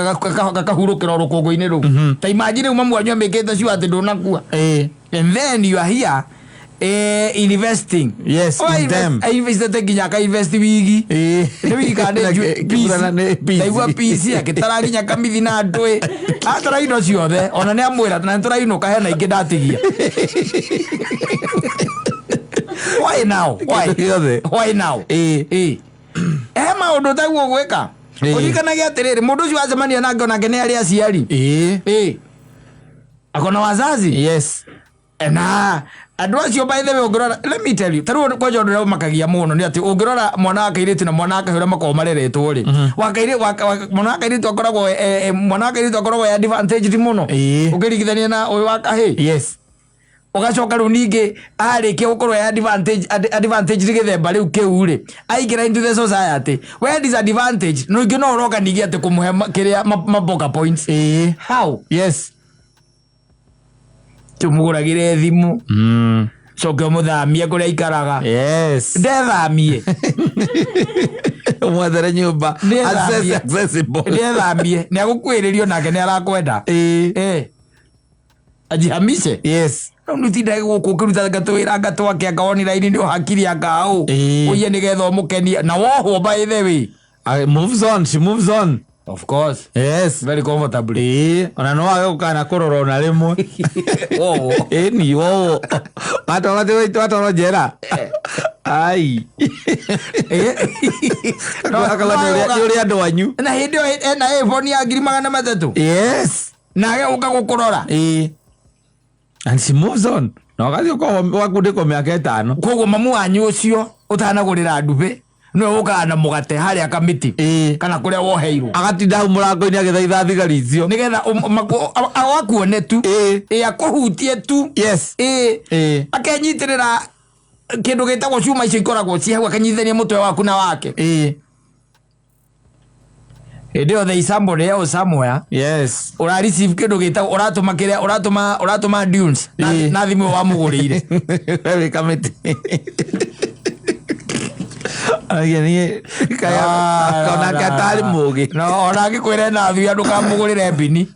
gakahurũkĩra rũkũngũ-inĩ rũu. Ta imagine rĩu mamu wanyu amĩkĩte sure atĩ ndũnakua. And then you are here investing. Yes, Oh, in them. Investete nginya akainvest wigi. Nĩ wigi kana nĩ Kĩgũrana nĩ piece. Ndaigua piece akĩtara nginya kamithi na ndwĩ. Atara indo ciothe ona nĩ amwĩra na nĩtũrainũka hena ingĩ ndatigia. Why now? Why? Kĩndũ gĩothe. Why now? He maũndũ taguo gwĩka. Ũririkanage atĩrĩrĩ, mũndũ ũcio wacemania nake onake nĩ arĩ aciari. Akona wazazi. Na andũ acio, by the way, ũngĩrora, let me tell you, ta rĩu kwanja ũndũ ũrĩa ũmakagia mũno nĩ atĩ ũngĩrora mwana wa kairĩtu na mwana wa kahĩĩ ũrĩa makoragwo mareretwo rĩ, wa kairĩ- wa- wa- mwana wa kairĩtu akoragwo mwana wa kairĩtu akoragwo e advantaged mũno ũkĩringithania na ũyũ wa kahĩĩ. Ũgacoka rĩu ningĩ arĩkia gũkorwo e advantage gĩthemba rĩu kĩu rĩ, aingĩra into the society, we disadvantage no ingĩ no ũroka ningĩ atĩ kũmũhe kĩrĩa maboka points. How? Tũmũgũragĩre thimũ, coke ũmũthamie kũrĩa aikaraga. Ndethamie. Mwethere nyũmba. Nĩethamie. Accessible. Ndethamie, nĩ agũkuĩrĩrio nake nĩ arakwenda. Ajihamishe. Rĩu nĩ ũtindaga gũkũ ũkĩruta ngatwĩra ngatwake anga online nĩ ũhakiri anga ũ. Ũiye nĩgetha ũmũkenie na wohwo by the way. Moves on, she moves on. Of course. Very comfortably. Ona no wage gũkana kũrora ona rĩmwe. Wohwo. Ĩni wohwo. Watwarwo njera. Ai. Akorwo nĩ ũrĩa andũ anyu. Na hĩndĩ ĩyo ena iPhone ya 300,000. Na age gũka gũkũrora. And she moves on. Na ũgathiĩ ũkohwo wakundĩkwo mĩaka 5. Koguo mamu wanyu ũcio ũtanagũrĩra ndumbĩ nĩwe ũkaga na mũgate harĩa kamĩtĩ. Kana kũrĩa woheirwo. Agatinda hau mũrango-inĩ agĩthaitha thigari icio. Nĩgetha akuone tu. Akũhutie tu. Akenyitĩrĩra kĩndũ gĩtagwo cuma icio ikoragwo ci hau, akanyitithania mũtwe waku na wake. Hĩndĩ ĩyo there is somebody else somewhere. Ũra receive kĩndũ gĩtagwo, ũratũma kĩrĩa, ũratũma dunes na thimũ ĩyo wamũgũrĩire. Wĩ kamĩtĩ. Aragia niĩ, kaya, kona ke atarĩ mũgĩ. No, ona angĩkwĩra ena thuya ndũkamũgũrĩre mbini.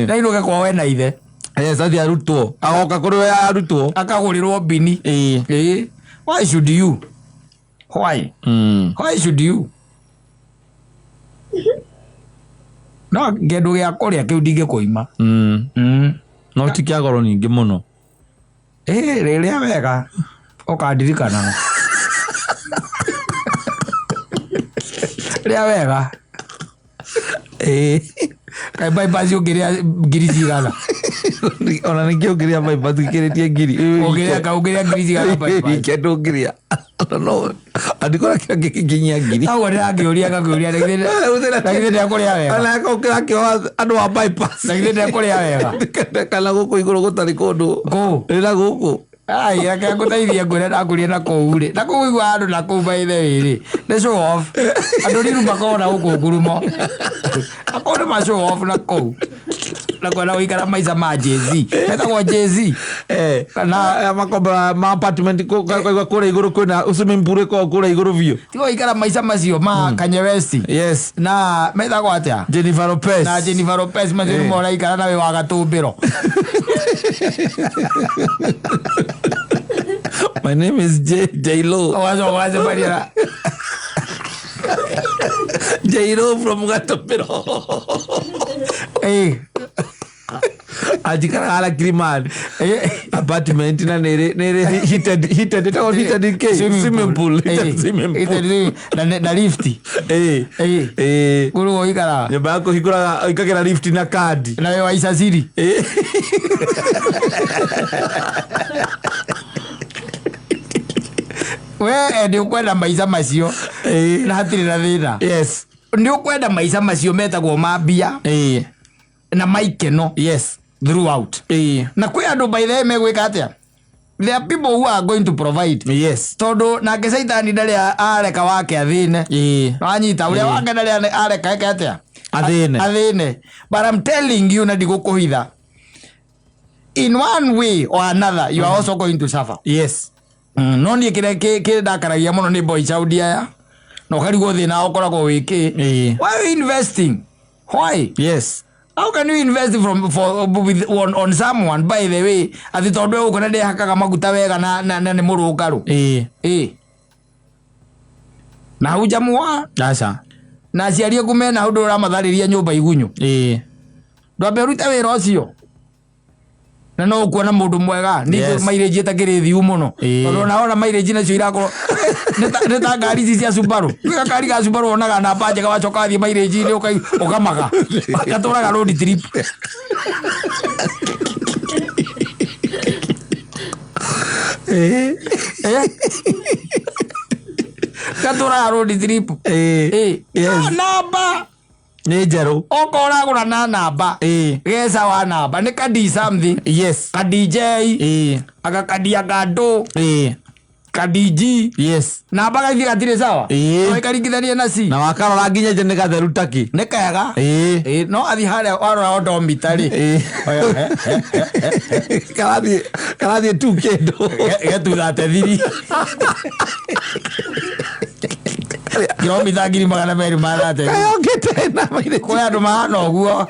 Na inũke kwao ena ithe. Yes, athiĩ arutwo. Agoka kũrĩ we arutwo. Akagũrĩrwo mbini. Why should you? Why? Why should you? No kĩndũ gĩa kũrĩa kĩu ndingĩkũima. No ti kĩa goro nyingĩ mũno. Rĩrĩa wega ũkandirikana. Rĩa wega. Kaĩ bypass ũngĩrĩa ngiri cigana? Ona nĩkĩo ũngĩrĩa bypass gĩkĩrĩtie ngiri. Ũngĩrĩa ka ũngĩrĩa ngiri cigana bypass? Gĩkĩ ndũngĩrĩa. No, andĩkora kĩo gĩkinyia ngiri. Hau ndĩrakĩũria ngakĩũria, na githĩ ndekũrĩa wega? Ona ũkĩrakĩoha andũ a bypass. Na githĩ ndekũrĩa wega? Kana gũkũ igũrũ gũtarĩ kũndũ. Kũ? Rĩra gũkũ. Ai, reke ngũteithie ngwĩre ndakũria na kũu rĩ. Na kũu igua andũ na kũu by the way rĩ. Nĩ show off. Andũ riru makoragwo na gũkũ ngurumo. Na kũu nĩ ma show off na kũu. Na kwenda gũikara maica ma Jay-Z. Metagwo Jay-Z. Kana Aya makomba ma apartment kaigua kũrĩa igũrũ kwĩna swimming pool ĩkoragwo kũrĩa igũrũ biũ. Tiga gũikara maica macio ma Kanye West. Na metagwo atĩa? Jennifer Lopez. Na Jennifer Lopez macio nĩmo ũraikara na wĩ wa gatũmbĩro. My name is J, J Lo. Ũgacoka ũgacemania na J Lo from Gatũmbĩro. Anjikaraga na Kilimani. Apartment na nĩrĩ heated, ĩtagwo heated kĩ? Swimming pool. Heated swimming pool. Heated swimming, na lift. Kũrĩ ũikaraga. Nyũmba yaku hingũraga, ũikagĩra lift na kandi. Na wĩ wa Icaciri. We nĩ ũkwenda maica macio. Na hatirĩ na thĩna. Nĩ ũkwenda maica macio metagwo ma mbia. Na maikeno. Throughout. Na kwĩ andũ by the way megwĩka atĩa? There are people who are going to provide. Tondũ nake Caitani ndarĩ areka wake athĩne. Wanyita, ũrĩa wake ndarĩ areka eke atĩa? Athĩne. Athĩne. But I'm telling you na ndigũkũhitha. In one way or another, you are also going to suffer. No niĩ kĩrĩa kĩrĩa ndakaragia mũno nĩ boy child aya. Na ũkarigwo thĩna ũkoragwo wĩ kĩ. Why are you investing? Why? How can you invest from for with on, on someone by the way? Ati tondu uko na ndehakaga maguta wega na ni murugaru. Na hujamua. Aca. Na aciari aku mena hau ndũramathariria nyũmba igunyu. Ndwambe ũrute wĩra ũcio. Na no ũkuona mũndũ mwega. Nĩ mileage ĩtakĩrĩ thiu mũno. Tondũ ona wona mileage nacio irakorwo nĩ ta ngari ici cia Subaru. Wĩ gakari ga Subaru wonaga namba njega wacoka wathiĩ mileage-inĩ ũkamaga. Gatũraga road trip. Gatũraga road trip. Namba. Nĩ njerũ. Okorwo ũragũra na namba, Ĩĩ. geca wa namba nĩ ka D something, Yes. ka DJ, Ĩĩ. aka ka D anga ndũ, Ĩĩ. ka DG, Yes. namba gaithi gatirĩ sawa. Ĩĩ. No ĩkaringithanie na C. Na wakarora nginya nje nĩ gatheru taki. Nĩ kega. Ĩĩ. Ĩĩ, no athiĩ harĩa warora odomita rĩ, Ĩĩ. Karathiĩ karathiĩ tu kĩndũ. Getutha thiri kilomita 230,000. Kayongete namba irĩ. Kwĩ andũ mahana ũguo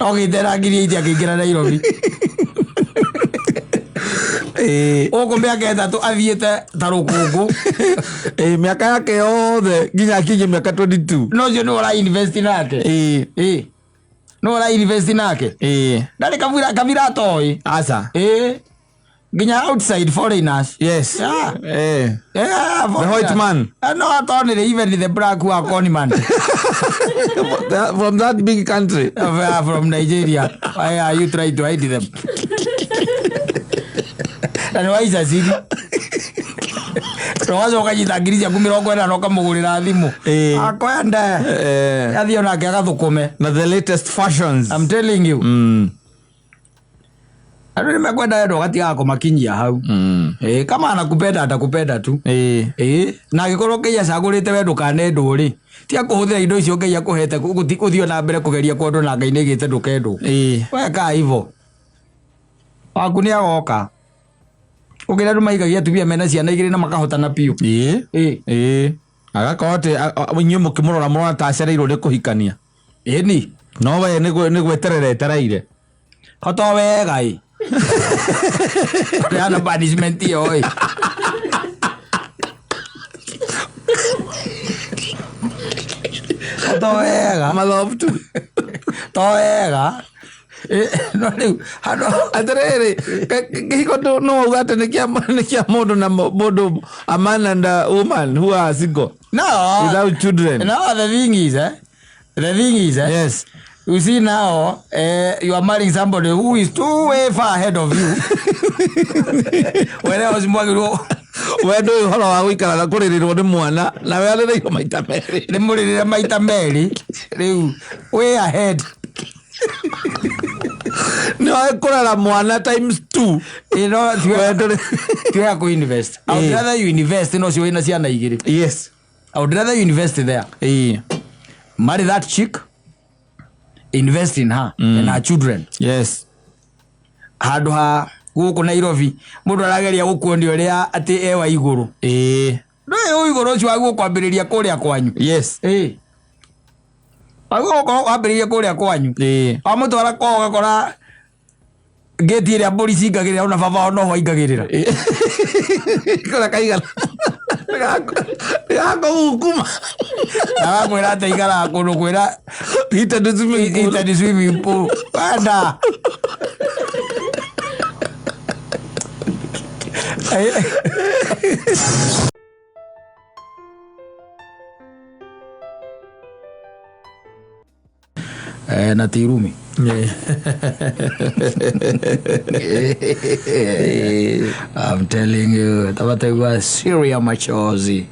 no gĩtera 80,000 akĩingĩra Nairobi. Ĩĩ. Gũkũ mĩaka 3 athiĩte ta rũkũngũ. Ĩĩ, mĩaka yake yothe nginya akinyie mĩaka 22. No ũcio nĩwe ũra invest nake. Ĩĩ. Ĩĩ, nĩwe ũra invest nake. Ĩĩ. Ndarĩ kabira kabira atoĩ. Aca. Ĩĩ, nginya outside foreigners. Yes. Yeah. Eh. Yeah, The white man. No, atonire even the black who are con man. From that big country. From Nigeria. Why are you trying to hide them? Na nĩ waica ciri. Na wacoka nyita 80,000 ũkamũgũrĩra thimũ. Ĩĩ. Akoya nde. Eh. Athiĩ onake agathũkũme. Na the latest fashions. I'm telling you. Andũ nĩ mekwenda wendo ũgatigaga kũmakinyia hau. Ĩĩ, kama anakupenda atakupenda tu. Ĩĩ. Ĩĩ, na angĩkorwo Ngai acagũrĩte we ndũkanendwo rĩ, tiga kũhũthĩra indo icio Ngai akũhete ũthiĩ na mbere kũgeria kwendwo na Ngai nĩaigĩte ndũkendwo. Ĩĩ. Weka hivyo waku nĩ agoka. Ũkĩra andũ maikagia atumia mena ciana igĩrĩ na makahotana biũ. Ĩĩ. Ĩĩ. Ĩĩ. Agakorwo atĩ inyuĩ mũkĩmũrora mũrona ta acereirwo nĩ kũhikania. Ĩni. No we nĩ gweterera etereire. Ko to wega ĩ. Kũheana punishment ĩyo ĩ. Ko to wega. Mathobu tu. To wega. Ĩ, no rĩu handũ Atĩrĩrĩ, kĩhiko no wauga atĩ nĩ kĩa mũndũ na mũndũ, a man and a woman who are single. No. Without children. No, the thing is, eh? The thing is, eh? Yes. You see now, you are marrying somebody who is too way far ahead of you. Whereas mwagĩrĩirwo We ndũĩ ũhoro wa gũikara na kũrĩrĩrwo nĩ mwana na we arĩrĩirwo maita merĩ. Nĩ mũrĩrĩre maita merĩ rĩu way ahead. Nĩ oĩ kũrera mwana times 2. You know, We ndũrĩ. tiwega kũ invest. I would Eh. rather you invest no ũcio wĩna ciana igĩrĩ. Yes. I would rather you invest there. Ĩĩ. Marry that chick, invest in her and her children. Yes. Handũ ha gũkũ Nairobi mũndũ arageria gũkuonia ũrĩa atĩ e wa igũrũ. Ĩĩ. Ndũĩ ũigũrũ ũcio waguo kwambĩrĩria kũrĩa kwanyu. Yes. Ĩĩ. Waguo gũkorwo wambĩrĩirie kũrĩa kwanyu. Ĩĩ. Wamũtwara kwao ũgakora ngĩti ĩrĩa mbũri cingagĩrĩra ona baba wao noho aingagĩrĩra. Kũrĩa kaigana. Nĩgakũgukuma. Agakwĩra atĩ aikaraga kũndũ kwĩra Heated swimming pool. heated swimming pool. Wenda. Na ti irumi. I'm telling you, tabategwa Syria machozi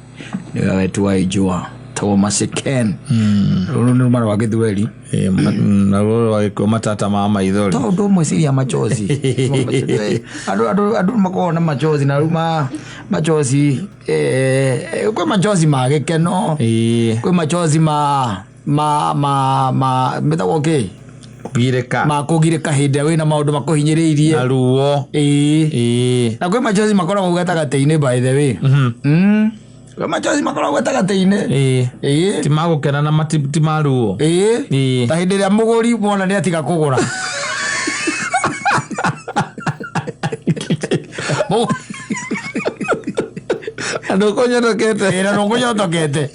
niwe wetu waijua Thomas Ken. Rũrũ nĩ rũmaro rwa gĩthweri. Naruo rwa gĩkuũ matata ma maithori. To ũndũ ũmwe Syria machozi. Andũ andũ andũ makoragwo na machozi na rĩu ma machozi kwĩ machozi ma gĩkeno, Ĩĩ. kwĩ machozi ma ma ma ma metagwo kĩ? Kũgirĩka. Ma kũgirĩka hĩndĩ ĩrĩa wĩna maũndũ makũhinyĩrĩirie. Na ruo. Ĩĩ. Ĩĩ. Na kwĩ machozi makoragwo gatagatĩ-inĩ by the way. Kwĩ machozi makoragwo gatagatĩ-inĩ. Ĩĩ. Ĩĩ. Ti ma gũkena na ti ma ruo. Ĩĩ. Ĩĩ. Ta hĩndĩ ĩrĩa mũgũri wona nĩ atiga kũgũra. Na ndũkũnyotokete. Ĩĩ, na ndũkũnyotokete.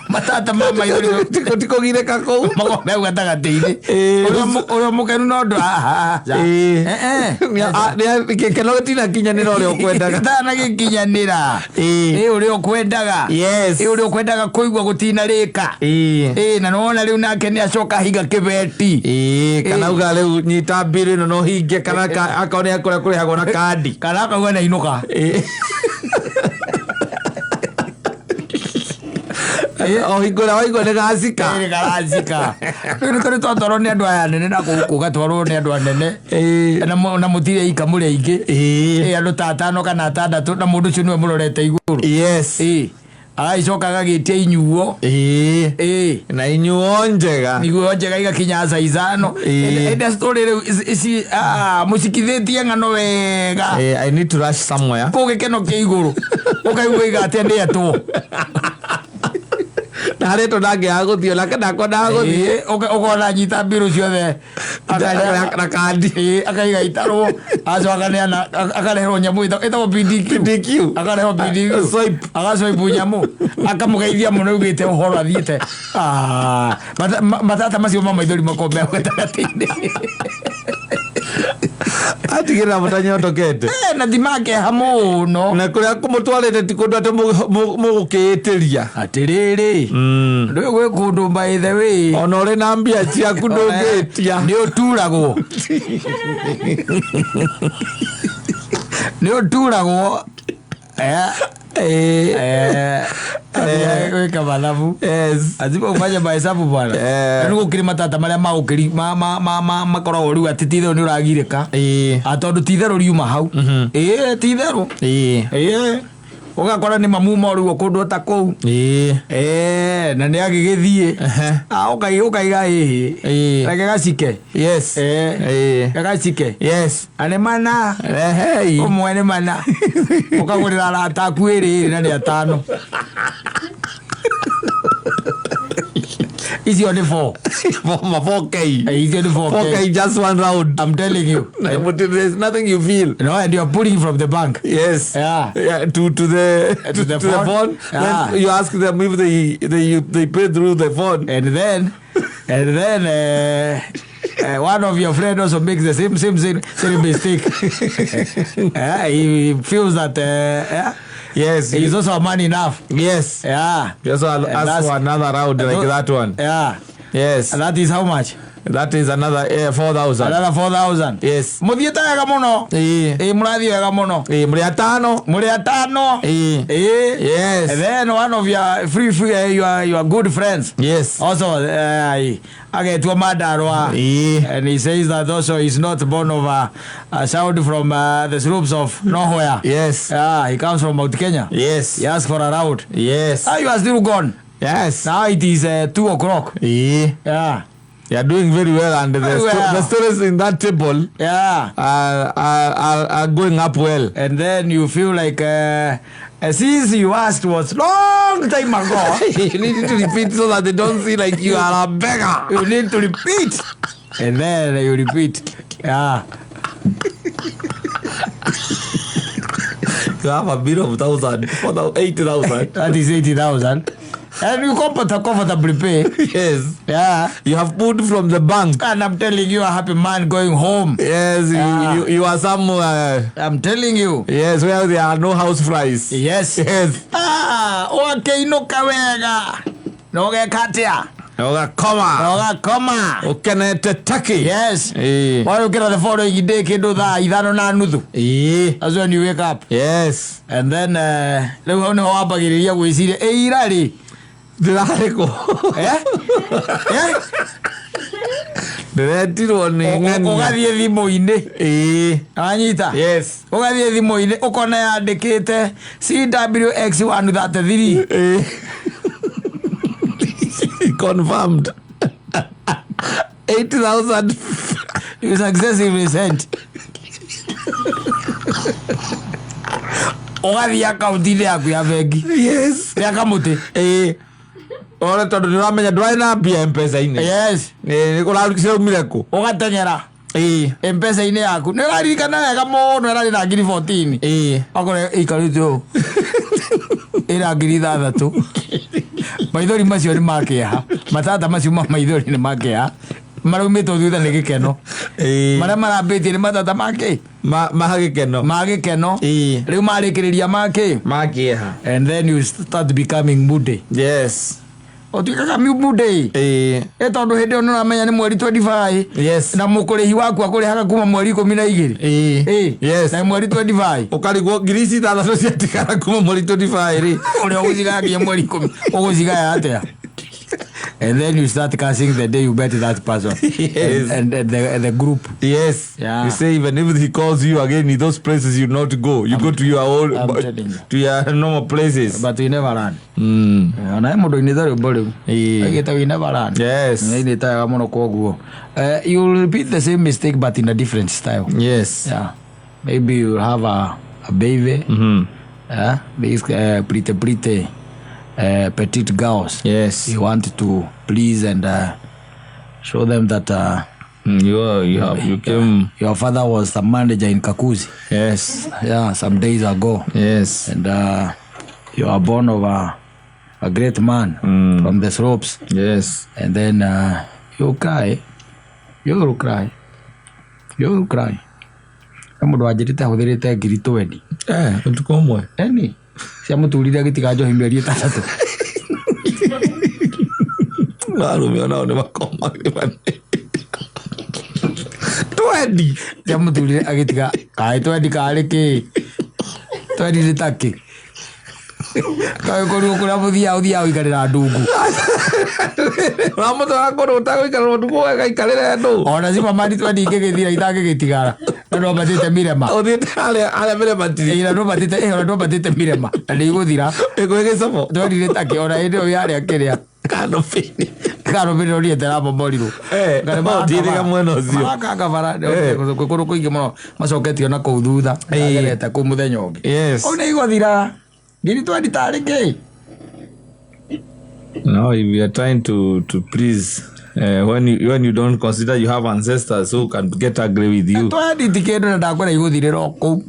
Matata ma maithori Ti kũgirĩka kũu. makoragwo me gatagatĩ-inĩ. Ĩĩ. Ũrĩa mũkenu no ndũ Ĩĩ. Gĩkeno gĩtinakinyanĩra ũrĩa ũkwendaga. Gĩtanagĩkinyanĩra. Ĩĩ. Ĩĩ, ũrĩa ũkwendaga. Yes. Ĩĩ, ũrĩa ũkwendaga kũigua gũtinarĩka. Ĩĩ. Ĩĩ, na nĩwona rĩu nake nĩ acoka ahinga kĩbeti. Ĩĩ, kana uga rĩu nyita mbirũ ĩno no hinge kana akorwo nĩ kũrĩa kũrĩhagwo na kandi. Kana akauga nĩ ainũka. O hingo ĩrĩa waigua nĩ gacika. Ĩrĩ karacika. Rĩu nĩ tũrĩ twatwarwo nĩ andũ aya anene na gũkũ ũgatwarwo nĩ andũ anene. Na mũtirĩ ika mũrĩ aingĩ. Ĩ, andũ ta atano kana atandatũ na mũndũ ũcio nĩwe mũrorete igũrũ. Yes. Ĩ, agagĩcoka agagĩtia inyuo. Ĩ. Na inyuo njega. Inyuo njega igakinya thaa ithano. Ĩndĩ story rĩu ici mũcikithĩtie ng'ano wega. I need to rush somewhere. Kũu gĩkeno kĩ igũrũ. Ũkaigua iga atĩa ndĩetwo. Na harĩa ndangĩaga gũthiĩ onake ndakwendaga gũthiĩ. Ũkona anyita mbirũ ciothe. Na kandi. Akaiga itarwo. Acoka akaneana akareherwo nyamũ ĩtagwo PDQ. PDQ. Akarehwo PDQ. Swipe. Agaswipe nyamũ. Akamũgeithia mũno augĩte ũhoro athiĩte. Matata macio ma maithori makombe gatagatĩ-inĩ. Atigĩrĩra mũtanyotokete. Na ti makeha mũno. Na kũrĩa kũmũtwarĩte ti kũndũ atĩ mũgũkĩĩtĩria. Atĩrĩrĩ. Ndũĩ gwĩ kũndũ by the way. Ona ũrĩ na mbia ciaku ndũngĩtia. Nĩ ũturagwo. Nĩ ũturagwo. Gwĩka mathabu. Yes. Lazima ufanye mahesabu bwana. Nĩ gũkĩrĩ matata marĩa magũkĩri makoragwo rĩu atĩ ti itherũ nĩ ũragirĩka. Tondũ ti itherũ riuma hau. Ti itherũ. Ũgakora nĩ mamuma rĩu kũndũ ta kũu. Na nĩ agĩgĩthiĩ. Ũkaiga ĩhĩ. Reke gacike. Yes. Gacike. Yes. Na nĩ mana. Ũmwe nĩ mana. Ũkagũrĩra arata aku ĩrĩ ĩrĩ na nĩ atano. Icio nĩ 4. 4K. Icio nĩ 4K. 4K just one round. I'm telling you. But there's nothing you feel. No, and you're pulling from the bank. Yes. Yeah. Yeah, to the To the to the phone. phone. Yeah. Then you ask them if they pay through the phone. And then one of your friends also makes the same mistake. He feels that Yes. he's also a man enough. Yes. Yeah. Just ask for another round like that one. Yeah. Yes. And that is how much? That is another 4,000. Another 4,000. Yes. Muthiĩte wega mũno. Mũrathiĩ wega mũno. Mũrĩ atano. Mũrĩ atano. Yes. And then one of your free your good friends. Yes. Also agetwo Mandarwa. And he says that also he's not born of a child from the slopes of nowhere. Yes. He comes from Mount Kenya. Yes. He asked for a round. Yes. You are still gone. Yes. Now it is 2 o'clock. Yeah. You are doing very well, and the stories in that table are going up well. And then you feel like since you asked was long time ago. You need to repeat so that they don't see like you are a beggar. You need to repeat. And then you repeat. Yeah. You have a bill of 1,000, 8,000. That is 80,000. And you comfortably pay. Yes. Yeah. You have pulled from the bank. And I'm telling you, a happy man going home. Yes. You are somewhere. I'm telling you. Yes, where there are no house flies. Yes. Yes. Ũgakĩinũka wega. Na ũgeka atĩa? Ũgakoma. Ũgakoma. Ũkenete taki. Yes. Warũkĩra the following day kĩndũ thaa 5:30. That's when you wake up. Yes. And then rĩu hau nĩho wambagĩrĩria gwĩciria ĩira rĩ. Ndĩrarĩ kũ? Ndĩretirwo nĩ ng'ania. Ũgathiĩ thimũ-inĩ. Wanyita? Yes. Ũgathiĩ thimũ-inĩ ũkona yandĩkĩte CWX 133. Confirmed. 80,000. You successively sent. Ũgathiĩ akaunti-inĩ yaku ya bengi. Yes. Ya kamũtĩ. Ore tondũ nĩ ũramenya ndwarĩ na mbia M-Pesa-inĩ. Yes. Nĩ kũraumire kũ? Ũgateng'era. M-Pesa-inĩ yaku. Nĩ ũraririkana wega mũno ĩrarĩ na ngiri 14. Okorwo ĩikarĩte ũũ. Ĩna ngiri 6. Maithori macio nĩ ma kĩeha. Matata macio ma maithori nĩ ma kĩeha. Maraumĩtwo thutha nĩ gĩkeno. Marĩa marambĩtie nĩ matata ma kĩ? Ma gĩkeno. Ma gĩkeno. Rĩu marĩkĩrĩria ma kĩ? Ma kĩeha. And then you start becoming moody. Yes. Ũtuĩkaga mude. Ĩĩ. Ĩ tondũ hĩndĩ ĩyo nĩũramenya nĩ mweri 25. Yes. Na mũkũrĩhi waku akũrĩhaga kuma mweri 12. Ĩĩ. Ĩ. Yes. Na mweri 25. Ũkarigwo ngiri ici ithathatũ ciatigara kuma mweri 25 rĩ. Ũrĩa ũgũcigaya nginya mweri 10 ũgũcigaya atĩa? And then you start cursing the day you met that person. Yes. And the group. Yes. Yeah. You say even if he calls you again in those places you not go. You go to your own I'm telling you. to your normal places. But you never run. Ona he mũndũ ũinĩte rwĩmbo rĩu. Ĩĩ. Aigĩte we never run. Yes. Nĩainĩte wega mũno koguo. You will repeat the same mistake but in a different style. Yes. Yeah. Maybe you'll have a baby. Yeah. These pretty pretty petite girls. Yes. You want to please and show them that You are, you have you came. your father was the manager in Kakuzi. Yes. Yeah, some days ago. Yes. And you are born of a great man from the slopes. Yes. And then you cry. You will cry. You will cry. He mũndũ wanjĩrĩte ahũthĩrĩte ngiri 20. Ũtukũ ũmwe. Eni ciamũturire agĩtiga njohi mĩeri 6. Arũme onao nĩ makomagĩra. 20. Ciamũturire agĩtiga kaĩ 20 karĩ kĩ? 20 nĩ ta kĩ? Kaĩ kũrigwo kũrĩa mũthiaga ũthiaga gũikarĩra ndungu. Ũramũtwara kũndũ ũtagũikara ũtukũ agaikarĩre andũ. Ona cima mani 20 ingĩgĩthira itangĩgĩtigara. Na ndwambatĩte mirema. Ũthiĩte harĩa harĩa mĩrema tiri. Ĩ, na ndwambatĩte ĩ, ona ndwambatĩte mirema. Na ndĩgũthira. Ĩkũĩ gĩcobo. 20 nĩ ta kĩ? Ona hĩndĩ ĩyo yarĩa kĩrĩa. Kanopĩ-inĩ. Kanopĩ nĩronire ĩrabomorirwo. Ũthiĩte mwena ũcio. Marakanga bara kwĩ kũndũ kũingĩ mũno macoketio na kũu thutha. Magerete kũu mũthenya ũngĩ. Yes. Ũũ nĩ igũthira. Ngiri 20 tarĩ kĩ? No, if you are trying to please, when you don't consider you have ancestors who can get angry with you. 20 ti kĩndũ na ndakwĩra igũthirĩra o kũu.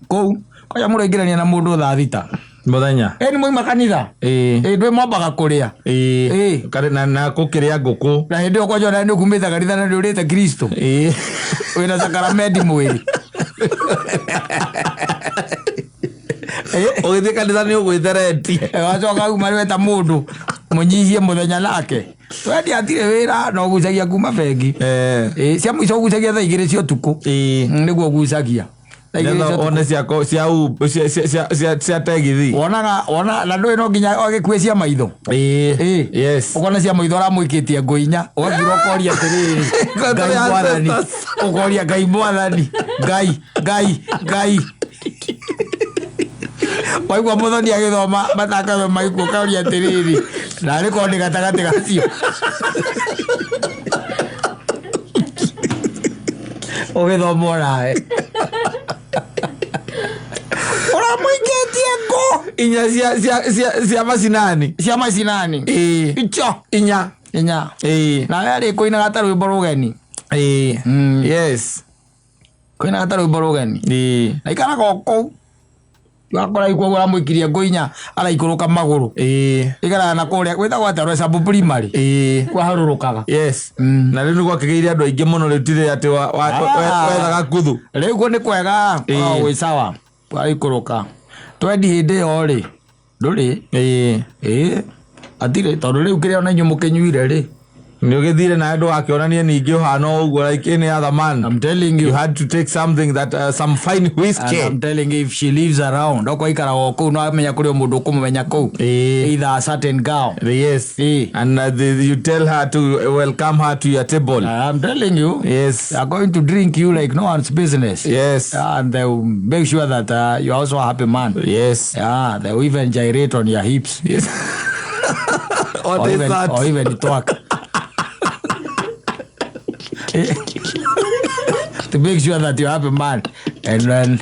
Kũu. Kwanja mũraingĩrania na mũndũ thaa 6. Mũthenya. Ĩ nĩ mwauma kanitha? Ĩĩ. Ĩ ndwĩ mwambaga kũrĩa. Ĩĩ. Ĩĩ. Karĩ na gũkĩrĩa ngũkũ. Na hĩndĩ ĩyo kwanja ona nĩ ũkumĩte kanitha na nĩ ũrĩte Kristo. Ĩĩ. Wĩna sakaramendi mwĩrĩ. Ũgĩthiĩ kanitha nĩ ũgwĩtheretie. Wacoka uma weta mũndũ mũnyihie mũthenya nake. 20 atirĩ wĩra na ũgucagia kuma bengi. Ĩĩ, cia mũico ũgucagia thaa 2 cia ũtukũ. Ĩĩ. Nĩguo ũgucagia. Thaa 2 cia Nĩgetha ũtukũ. one cia tegithi. Wonaga, wona, na ndũĩ no nginya agĩkue cia maitho. Ĩĩ. Ĩĩ. Yes. Ũkona cia maitho aramũikĩtie ngũ inya. Ũgakira ũkoria atĩrĩrĩ. Ngai mwathani. Ũkoria Ngai mwathani. Ngai, Ngai, Ngai. Waigua mũthoni agĩthoma matangatho ma ikuũ ũkoria atĩrĩrĩ. Narĩ korwo nĩ gatagatĩ gacio. Ũgĩthoma onawe. Ũramũikĩtie ngũ. Inya cia macinani. Cia macinani. Ĩĩ. Icho. Inya. Inya. Ĩĩ. Nawe arĩ kũinaga ta rwĩmbo rũgeni. Ĩĩ. Yes. Kũinaga ta rwĩmbo rũgeni. Ĩĩ. Na ikaraga o kũu. Wakora ikuo ũramũikirie ngũ inya araikũrũka magũrũ. Ĩĩ. Ikaraga na kũrĩa gwĩtagwo atĩa Rwesambu primary. Ĩĩ. Kwaharũrũkaga. Yes. Na rĩu nĩ gwakĩgĩire andũ aingĩ mũno rĩu tirĩ atĩ wethaga kuthu. Rĩu kuo nĩ kwega. Ĩĩ. O gwĩ sawa. Kwaraikũrũka. 20 hĩndĩ ĩyo rĩ. Ndũrĩ. Ĩĩ. Ĩĩ. Atirĩ tondũ rĩu kĩrĩa ona inyuĩ mũkĩnyuire rĩ. Nĩ ũgĩthire nawe ndũgakĩonanie ningĩ ũhana o ũguo like any other man. I'm telling you. You had to take something that some fine whiskey. And I'm telling you, if she lives around, okorwo aikaraga o kũu, no amenya kũrĩ o mũndũ ũkũmũmenya kũu. Ĩĩ. Either a certain girl. Yes. Ĩĩ. And you tell her to welcome her to your table. I'm telling you. Yes. They are going to drink you like no one's business. Yes. And they will make sure that you are also a happy man. Yes. Yeah, they will even gyrate on your hips. Yes. What Or is even, that? Or even twerk. To make sure that you're a happy man. And then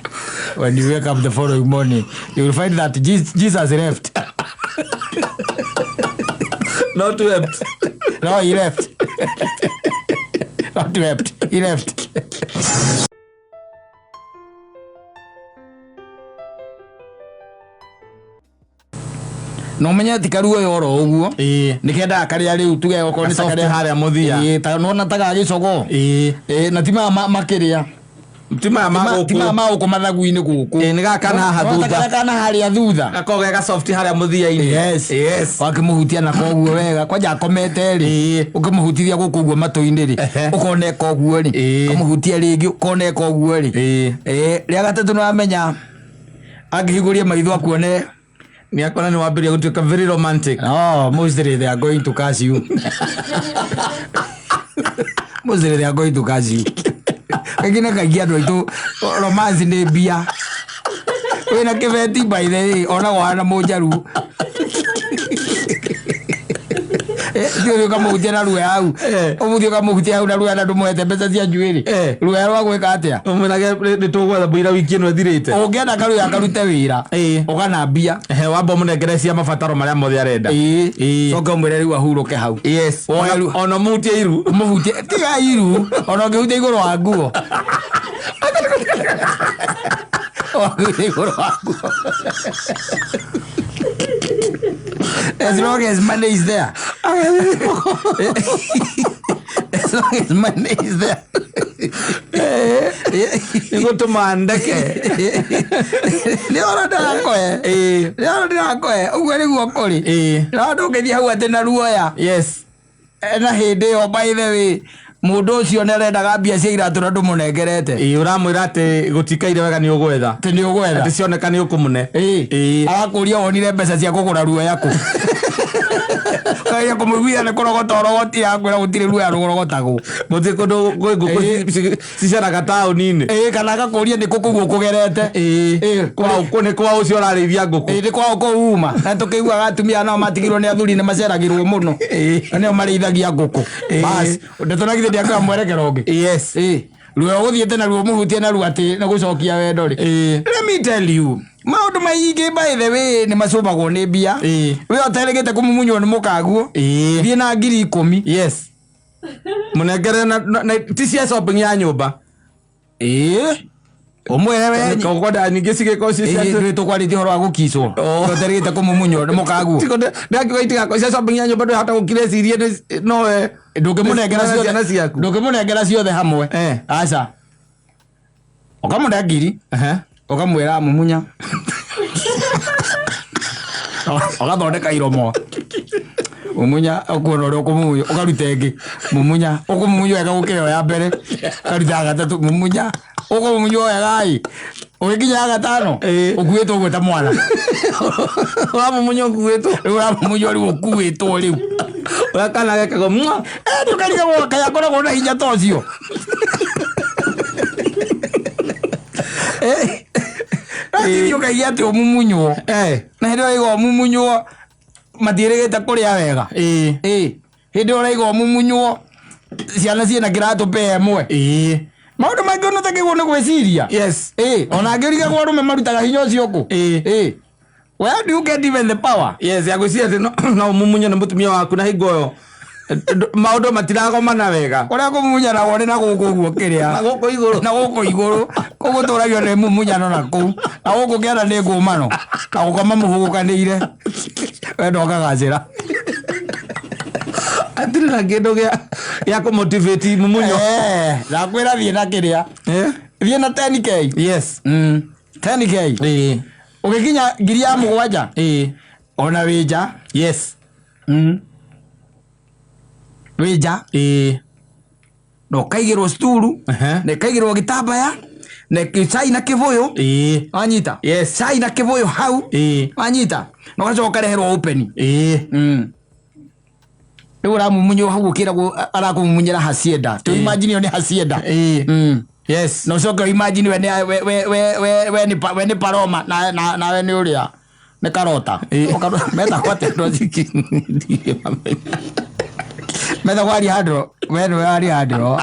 when you wake up the following morning, you will find that Jesus left. Not wept. No, he left. Not wept. He left. No menye ti karuo yoro ũguo. Ĩĩ. Nĩ kendaga karĩa rĩu tuge okorwo nĩ ta Gasoft karĩa harĩa mũthia. Ĩĩ, ta nona ta gagĩcogoo. Ĩĩ. Ĩĩ, na ti maya makĩrĩa. Ti maya ma Ti maya gũkũ. ma gũkũ mathagu-inĩ gũkũ. Ĩĩ, nĩ gaka na haha No thutha. ta kana harĩa thutha. Gakoragwo ge ga soft harĩa mũthia-inĩ. Yes. Yes. Wakĩmũhutia na koguo wega kwanja akomete rĩ Ĩĩ. ũkĩmũhutithia gũkũ ũguo matũ-inĩ rĩ Ehe. ũkona eka ũguo rĩ Ĩĩ. ũkamũhutia rĩngĩ ũkona eka ũguo rĩ Ĩĩ. Ĩĩ, rĩa gatatũ nĩwamenya angĩhingũria maitho akuone. Nĩ akona nĩ wambĩrĩria gũtuĩka very romantic. No, mostly they are going to curse you. Mostly they are going to curse you. Kaingĩ na kaingĩ andũ aitũ romance nĩ mbia. Wĩna kĩbeti by the way, onagwo hana mũnjaru. Ti ũthiĩ ũkamũhutia na ruoya hau. Ũmũthiĩ ũkamũhutia hau na ruoya na ndũmũhete mbeca cia njuĩrĩ. Ruoya rwa gwĩka atĩa? Ũmwĩrage nĩ tũgwetha mũira wiki ĩno ĩthirĩte. Ũngĩenda karuoya karute wĩra. Ũgana mbia. Ehe, wamba ũmũnengere cia mabataro marĩa mothe arenda. Coke ũmwĩre rĩu ahurũke hau. Yes. Woe rĩu. Ona mũhutie iru. Mũhutie tiga iru ona ũngĩhutia igũrũ wa nguo. Ũngĩhutia igũrũ wa nguo. As long as money is there. As long as money is there. Nĩ gũtũma ndeke. Nĩ ũhoro ndĩrakũhe. Nĩ ũhoro ndĩrakũhe. Ũguo nĩguo kũrĩ. Na ndũngĩthiĩ hau atĩ na ruoya. Yes. Na hĩndĩ ĩyo by the way mũndũ ũcio nĩ arendaga mbia cia iratũ na ndũmũnengerete. Ĩĩ, ũramwĩra atĩ gũtikaire wega nĩ ũgwetha. Atĩ nĩ ũgwetha. Atĩ cioneka nĩ ũkũmũne. Ĩĩ. Arakũria wonire mbeca cia kũgũra ruoya kũ. Kageria kũmũiguithia nĩ kũrogota ũrogoti akwĩra gũtirĩ ruoya rũrogotagwo. Gũtirĩ kũndũ kwĩ ngũkũ ciceraga taũni-inĩ. Ĩĩ, kana agakũria nĩ kũ kũu ũkũgerete. Ĩĩ. Kwa nĩ kwa ũcio ũrarĩithia ngũkũ. Ĩĩ, nĩ kwao kũu uma. Na tũkĩiguaga atumia nao matigirwo nĩ athuri nĩ maceragĩrwo mũno. Na nĩo marĩithagia ngũkũ. Bas, ndeto na githĩ ndĩakĩoya mwerekero ũngĩ. Yes. Ĩĩ. Ruo ũgũthiĩte naruo mũhutie naruo atĩ nĩ gũcokia wendo rĩ. Let me tell you, maũndũ maingĩ by the way nĩ macũmagwo nĩ mbia. We ũterĩgĩte kũmumunywo nĩ mũkaguo. Thiĩ na 10,000. Yes. Mũnengere na ti cia shopping ya nyũmba. Ĩĩ. Ũmwĩre we. Ũkwenda ningĩ cigĩkorwo ci cia Ĩĩ, tũkwarĩtie ũhoro wa gũkicwo. Ũterĩgĩte kũmumunywo nĩ mũkaguo. Ndĩrakiuga itigakorwo cia shopping ya nyũmba ndũhota gũkira ĩcirie nĩ nowe. Ndũngĩmũnengera Nĩ ciothe. ciana ciaku. Ndũngĩmũnengera ciothe hamwe. Aca. Ũkamũne ngiri. Ũkamwĩra mumunya. Ũgathondeka iromo. Mumunya ũkuona ũrĩa ũkũmumunya ũkaruta ĩngĩ. Mumunya ũkũmumunya wega gũkĩra ĩyo ya mbere. Ũkaruta ya gatatũ mumunya ũkũmumunya wega ĩ. Ũgĩkinya ya gatano ũkuĩtwo ũguo ta mwana. Ũramumunya ũkuĩtwo. Rĩu ũramumunya rĩu ũkuĩtwo rĩu. Ũrĩa kana gekagwo mwa. Ndũkarigagwo kaĩ akoragwo na hinya ta ũcio. Thiĩ ũkaigua atĩ ũmumunywo. Na hĩndĩ ĩyo ũraigua ũmumunywo matiĩrĩgĩte kũrĩa wega. Hĩndĩ ĩyo ũraigua ũmumunywo ciana ciĩna kĩratũ pair ĩmwe. Maũndũ maingĩ ũnatakĩrwo nĩ gwĩciria. Yes. Ona angĩ ũrigagwo arũme marutaga hinya ũcio kũ. Where do you get even the power? Yes, ya gwĩciria atĩ no ũmumunye nĩ mũtumia waku na hingo ĩyo maũndũ matiragomana wega. Ũrĩa kũmumunyanagwo nĩ na gũkũ ũguo kĩrĩa. Na gũkũ igũrũ. Na gũkũ igũrũ. Kũu gũtũragio nĩ mumunyano na kũu. Na gũkũ kĩanda nĩ ngũmano. Na gũkoma mũhũgũkanĩire. Wendo ũkagacĩra. Hatirĩ na kĩndũ gĩa kũmotivate mumunyo. Ndakwĩra thiĩ na kĩrĩa. Thiĩ na 10K. Yes. 10K. Ũgĩkinya 7,000. Ona wĩ nja. Yes. Wĩ nja. Na ũkaigĩrwo sturu. Na ĩkaigĩrwo gĩtambaya. Na cai na kĩbũyũ. Wanyita? Yes. Cai na kĩbũyũ hau. Wanyita? Na ũgacoka ũkareherwo open. Rĩu ũramumunywo hau ũkĩragwo arakũmumunyĩra hacienda. Tũ imagine ĩyo nĩ hacienda. Yes. Na ũcoke imagine we nĩ we we we we we nĩ we nĩ paroma na na nawe nĩ ũrĩa nĩ karota. Metagwo atĩa andũ acio? Metagwo Alejandro. We nĩwe Alejandro.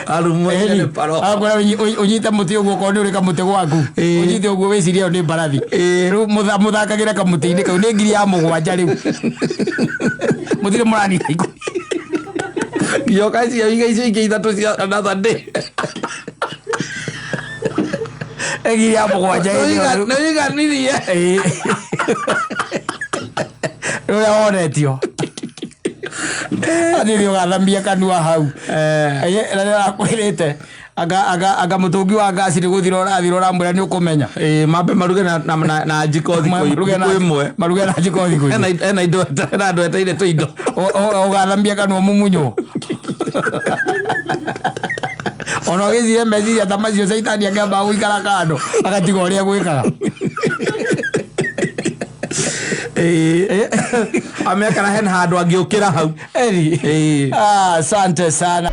Akwĩra ũnyite mũtĩ ũguo okorwo nĩ ũrĩ kamũtĩ gwaku. Ũnyite ũguo wĩcirie ĩyo nĩ mbarathi. Rĩu mũthakagĩre kamũtĩ-inĩ kau nĩ 7,000 rĩu. Mũtirĩ mũranina ikũmi. Nginya ũkaciria iga icio ingĩ ithatũ cia another day. Nĩ 7,000 ĩyo rĩu. Nĩ ũiganirie. Rĩu ũrĩa wonetio. Athiĩ ũgathamia kanua hau. Na nĩ arakwĩrĩte. Anga anga anga mũtũngi wa ngasi nĩ gũthira ũrathira, ũramwĩra nĩ ũkũmenya. Ĩĩ, mambe maruge na njiko thikũ Maruge thikũ ĩmwe. Maruge na njiko thikũ Hena indo, hena andũ eteire tũindo. Ũgathamia kanua mumunywo. Ona ũgĩciria meciria ta macio, caitani angĩamba gũikara kando agatiga ũrĩa gwĩkaga. Ĩĩ, amekara hena handũ angĩũkĩra hau. Eri. Ĩĩ. Ah, asante sana.